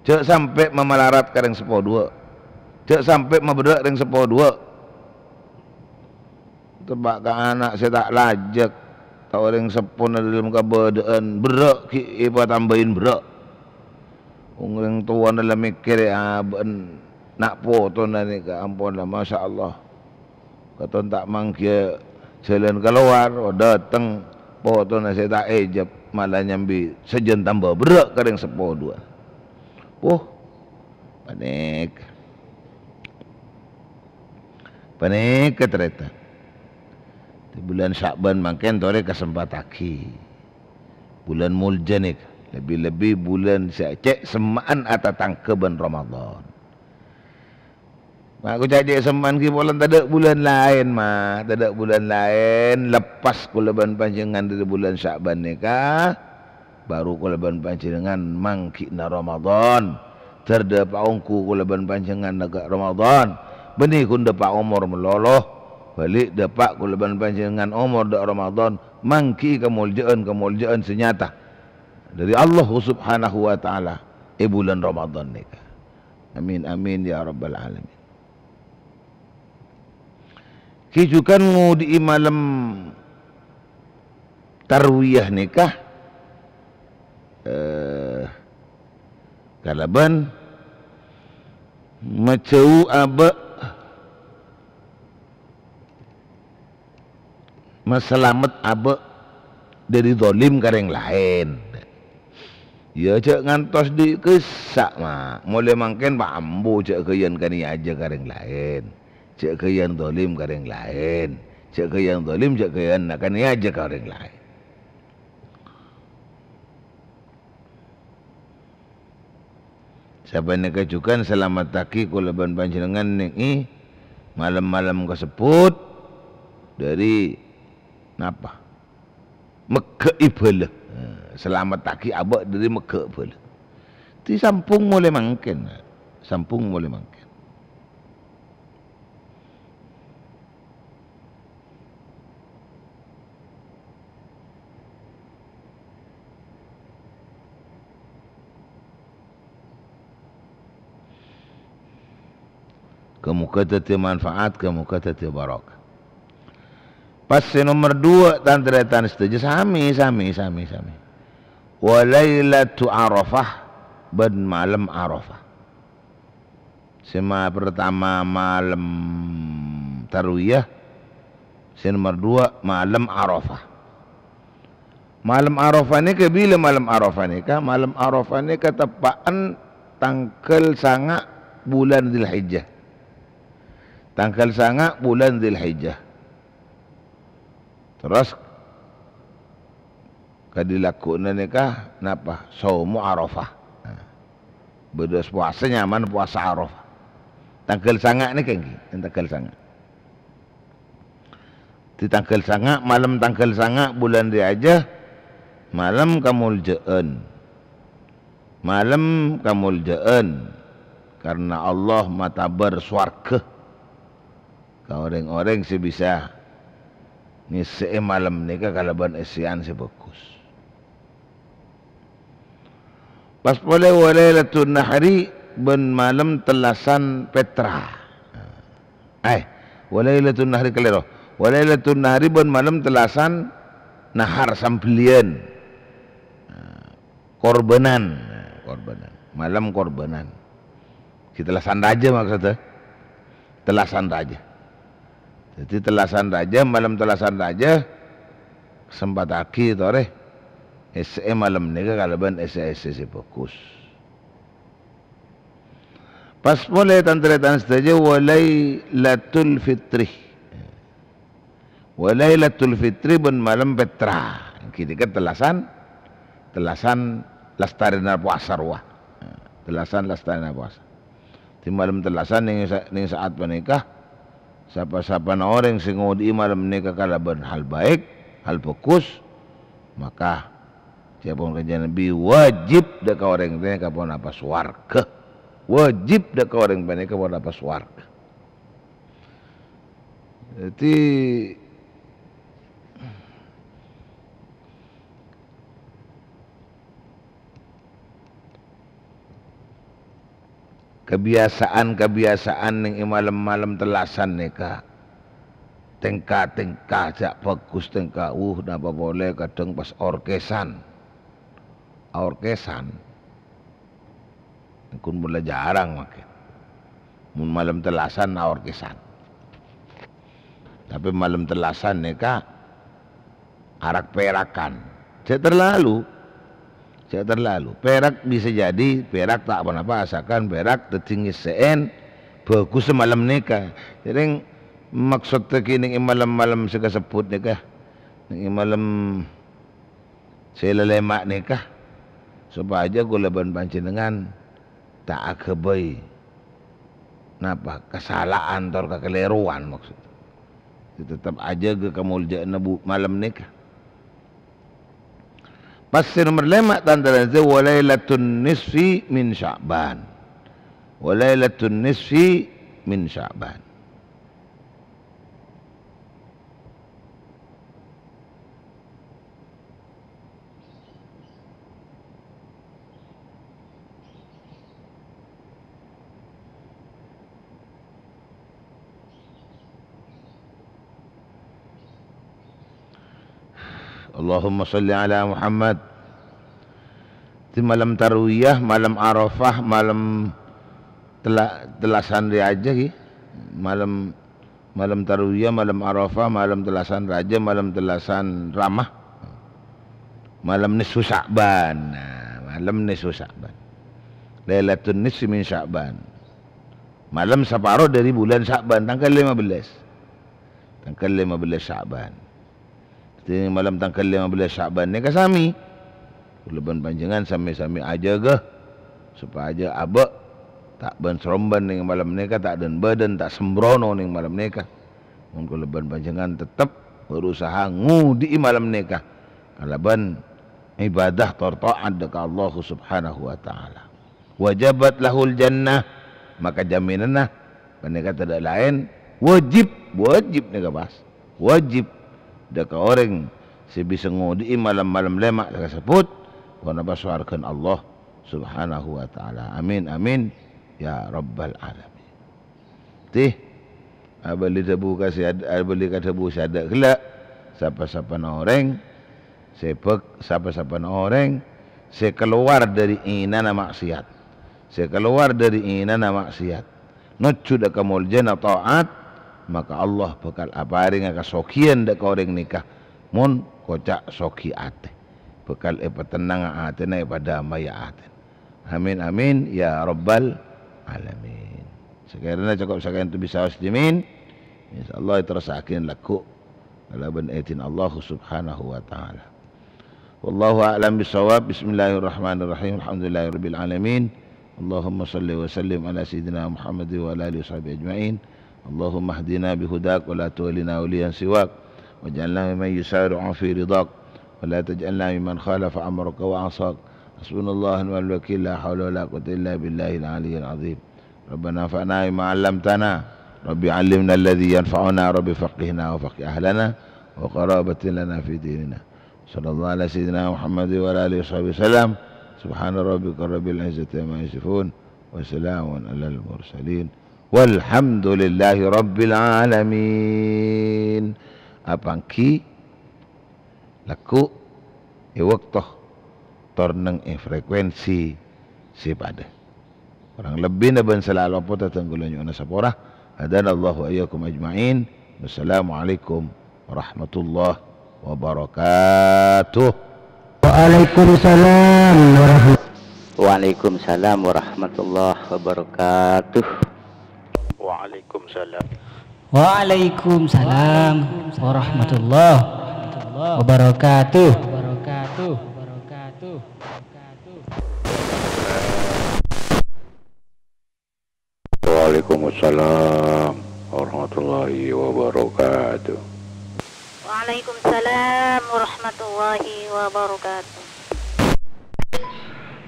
Jhâ' sampè' mamalarat ka rèng seppo duwâ'. Jhâ' sampè' maberrâ' rèng seppo duwâ'. Teppa' ka ana' sè ta' lajhâk, ta' orèng seppona dâlem kabâdâ'ân berrâ' ghi' èpatambâi berrâ'. Wong orèng towana la mèkkèrè abâ'na na' potona nèka, ampon la, masyaallah. Katon ta' manggiyâ jhâlân kalowar, oh, dâteng potona sè ta' èjhâb, mala nyambi sajân tamba berrâ' ka rèng seppo duwâ'. Puh, panèka. Panèka, tarètan. Di bulân Sya'ban mangkèn torè kasempettaghi. Bulân moljâ nèka, lebbi-lebbi bulân sè cè' semma'an atatangghâ bân Ramadan. Ma' ko ca'na cè' semma'an ghi polana tadâ' bulân laèn, Ma'. Tadâ' bulân laèn, lepas kaulâ bân panjhennengngan dâri bulân Sya'ban nèka. Bhuru kaulâ bân panjhennengngan mangghi'na Ramadan. Dâr dâpa' ongghu kaulâ bân panjhennengngan nèka Ramadan. Bânnè ghun dâpa' omor malolo. Bâli' dâpa' kaulâ bân panjhennengngan omor dâ' Ramadan. Mangghi'i kamoljâ'ân-kamoljâ'ân sè nyata dâri Allah Subhanahu wa Ta'ala è bulân Ramadan nèka. Amin, amin, ya rabbal alamin. Ghi jhughân ngodhi'i malem tarwiyah nèka, eh, kalabân majhâu abâ', masalamet abâ' dâri dholim ka rèng laèn. Iyâ, jhâ' ngantos dhi' kassa', Ma'. Molaè mangkèn, Pa', ambu jhâ' ghâyyân kanèyajâ ka rèng laèn. Jhâ' ghâyyân dholim ka rèng laèn. Jhâ' ghâyyân dholim, jhâ' ghâyyân kanèyajâ ka rèng laèn. Sapanèka jhughân salamettaghi kaulâ bân panjhennengngan neng è malem-malem kasebbhut dâri napa? Megghâ'i bhâlâ. Eh, salamettaghi abâ' dâri megghâ' bhâlâ. Dhi sambhung molaè mangkèn. Sambhung molaè mangkèn. Ghâ-moghâ dhâddhiyâ manfaat, ghâ-moghâ dhâddhiyâ barokah. Pas sè nomer duwâ', tan-tarètan sadhâjâ, samè, samè, samè, samè. Wa lailatu Arafah, bân malem Arafah. Sè ma-, partama malem tarwiyah, sè nomer duwâ' malem Arafah. Malem Arafah nèka bilâ malem Arafah nèka? Malem Arafah nèka teppa'an tangghâl sanga' bulân Dzulhijjah. Tangghâl sanga' bulân Dzulhijjah. Terros kadhi lagghu'na nèka napa? Shaumu Arafah. Nah, bâdâ powasa nyamana powasa Arafah. Tangghâl sanga' nèka ènggi, tangghâl sanga'. Dhi tangghâl sanga', malem tangghâl sanga' bulân Dzulhijjah, malem kamoljâ'ân. Malem kamoljâ'ân, karna Allah matabâr sowarghâ ka orèng-orèng sè bisa ngèssè'è malem nèka kalabân èssè'an sè bhâghus. Pas polè wa Lailatun Nahri bân malem tellasan Petra. Eh, wa Lailatun Nahri, kalèro. Wa Lailatun Nahri bân malem tellasan Nahar, sambelliân. Korbhânan, korbhânan. Malem korbhânan. Ghi tellasan rajâ maksodda. Tellasan rajâ. Dhâddhi tellasan rajâ, malem tellasan rajâ, sempattaghi torè essè'è malem nèka kalabân essè-essè sè bhâghus. Pas polè, tan-tarètan sadhâjâ, wa Lailatul Fitri. Wa Lailatul Fitri bân malem Pètra. Ghânèka tellasan, tellasan lastarèna powasa rowa. Tellasan lastarèna powasa. Di malem tellasan nèng sa-, nèng sa'at panèka, sapa-sapana orèng sè ngodhi'i malem nèka kalabân hal baik, hal bhâghus, maka ca'èpon Kanjeng Nabi, wajib dâ' ka orèng nèka ponapa sowarghâ. Wajib dâ' ka orèng panèka ponapa sowarghâ. Dhâddhi, kabiyasaan-kabiyasaan nèng è malem-malem tellasan nèka, tèngka-tèngka jhâ' bhâghus tèngka, wuh, napa polè kadhâng pas orkèsan. Aorkèsan. Engko' mola jhârâng mangkèn. Mon malem tellasan aorkèsan. Tapè malem tellasan nèka arak-pèrakan. Jhâ' terlalu. Jhâ' terlalu. Pèrak bisa jadi, pèrak ta' ponapa, asalkan pèrak dhâddhi ngèssè'è bhâghus malem nèka. Jhârèng maksodda ghi' nèng è malem-malem sè kasebbhut nèka. Nèng è malem sè lalèma' nèka, sopajâ kaulâ bân panjhennengngan ta' aghâbây, napa, kasala'an tor kakalèrowan, maksod. Tetep ajâgâ kamoljâ'ânna bu-, malem nèka. Pas sè nomer lèma', tan-tarètan sadhâjâ, wa lailatun nisfi min Sya'ban. Wa lailatun nisfi min Sya'ban. Allahumma shalli ala Muhammad. Di malem Tarwiyah, malem Arafah, malem tella-, tellasan rèya ajâ, ghi. Malem Malem Tarwiyah, malem Arafah, malem tellasan rajâ, malem tellasan ramah. Malem nisfu Sya'ban. Nah, malem nisfu Sya'ban. Lailatun nisfi min Sya'ban. Malem saparo dâri bulân Sya'ban, tangghâl lèma bellâs. Tangghâl lèma bellâs Sya'ban. Dhâddhi, malem tangghâl lèma bellâs Sya'ban nèka samè. Kaulâ bân panjhennengngan samè-samè ajâgâ, sopajâ abâ' ta' bân-sarombân nèng malem nèka, ta' dân-bâdân, ta' sembrono nèng malem nèka. Mon kaulâ bân panjhennengngan tettep berusaha ngodhi'i malem nèka kalabân ibadah tor ta'at dâ' ka Allah Subhanahu wa Ta'ala. Wajabat lahul jannah, maka jaminanna panèka tadâ' laèn, wajib, wajib nèka pas, wajib dâ' ka orèng sè bisa ngodhi'i malem-malem lèma' sè kasebbhut, ponapa sowarghâna Allah Subhanahu wa Ta'ala. Amin, amin, ya Rabbal Alamin. Tih, abâli dhâbu ka sè ad-, abâli ka dhâbu sè adâ' ghellâ', sapa-sapana orèng sè bâk-, sapa-sapana orèng sè kalowar dâri ènana ma'siyat, sè kalowar dâri ènana ma'siyat, nojjhu dâ' kamoljâna ta'at, maka Allah bhâkal aparènga kasoghiyân dâ' ka orèng nèka, mon koca' sogi atè, bhâkal èpatennanga atèna, èpadâmâi atèna. Amin, amin, ya rabbal alamin. Sakèrana cokop saka'ènto bisa, muslimin. Insyaallah terrossaghi lagghu' kalabân idin Allah Subhanahu wa Ta'ala. Wallahu a'lam bissawab. Bismillahirrahmanirrahim. Alhamdulillahirabbil alamin. Allahumma shalli wa sallim ala sayyidina Muhammad wa ala alihi wa sahbihi ajma'in. Allahumma hdina bihudak wa la tuwallina waliyan siwak. Waj'alna mimman yusari'u fi ridak. Wa la taj'alna mimman khalafa amraka wa asak. Hasbunallahu wa ni'mal wakil, la haula wa la quwwata illa billahil aliyyil azim. Rabbana anfa'na bima 'allamtana. Rabbi 'allimna alladzi yanfa'una, Rabbi faqqihna wa faqqih ahlana wa qarabatin lana fi dinina. Sallallahu ala sayyidina Muhammad wa ala alihi wa sahbihi wasallam. Subhana rabbika rabbil izzati amma yasifun. Wa salamun alal mursalin. Walhamdulillahi rabbil alamin. Apa ènggi lagghu' è bâkto tor neng è frekuensi sè padâ. Korang lebbina bân sala lopot dâteng kaulâ nyo'ona sapora. Hadanallahu wa iyyakum ajma'in. Wassalamualaikum warahmatullahi wabarakatuh. Waalaikumsalam warahmatullahi Waalaikumsalam warahmatullahi wabarakatuh. Waalaikumsalam. Waalaikumsalam warahmatullahi wabarakatuh. Waalaikumsalam warahmatullahi wabarakatuh. Waalaikumsalam warahmatullahi wabarakatuh.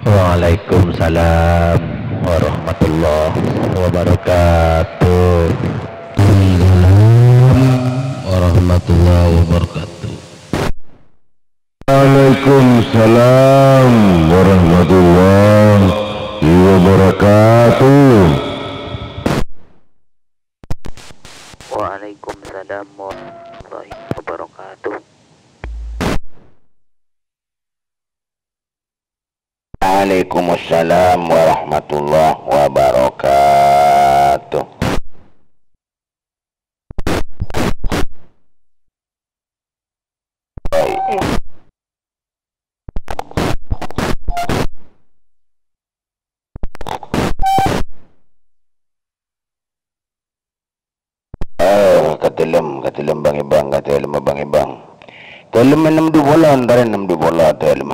Waalaikumsalam warahmatullahi wabarakatuh. Waalaikumsalam warahmatullahi wabarakatuh. Waalaikumsalam warahmatullahi wabarakatuh. Waalaikumsalam warahmatullahi wabarakatuh. Waalaikumsalam warahmatullahi wabarakatuh. Eh, ka dâlem, ka dâlem, Bang Ibang, ka dâlem, Bang Ibang. Dâlem ennem du polo, entar ennem du polo, dâlem.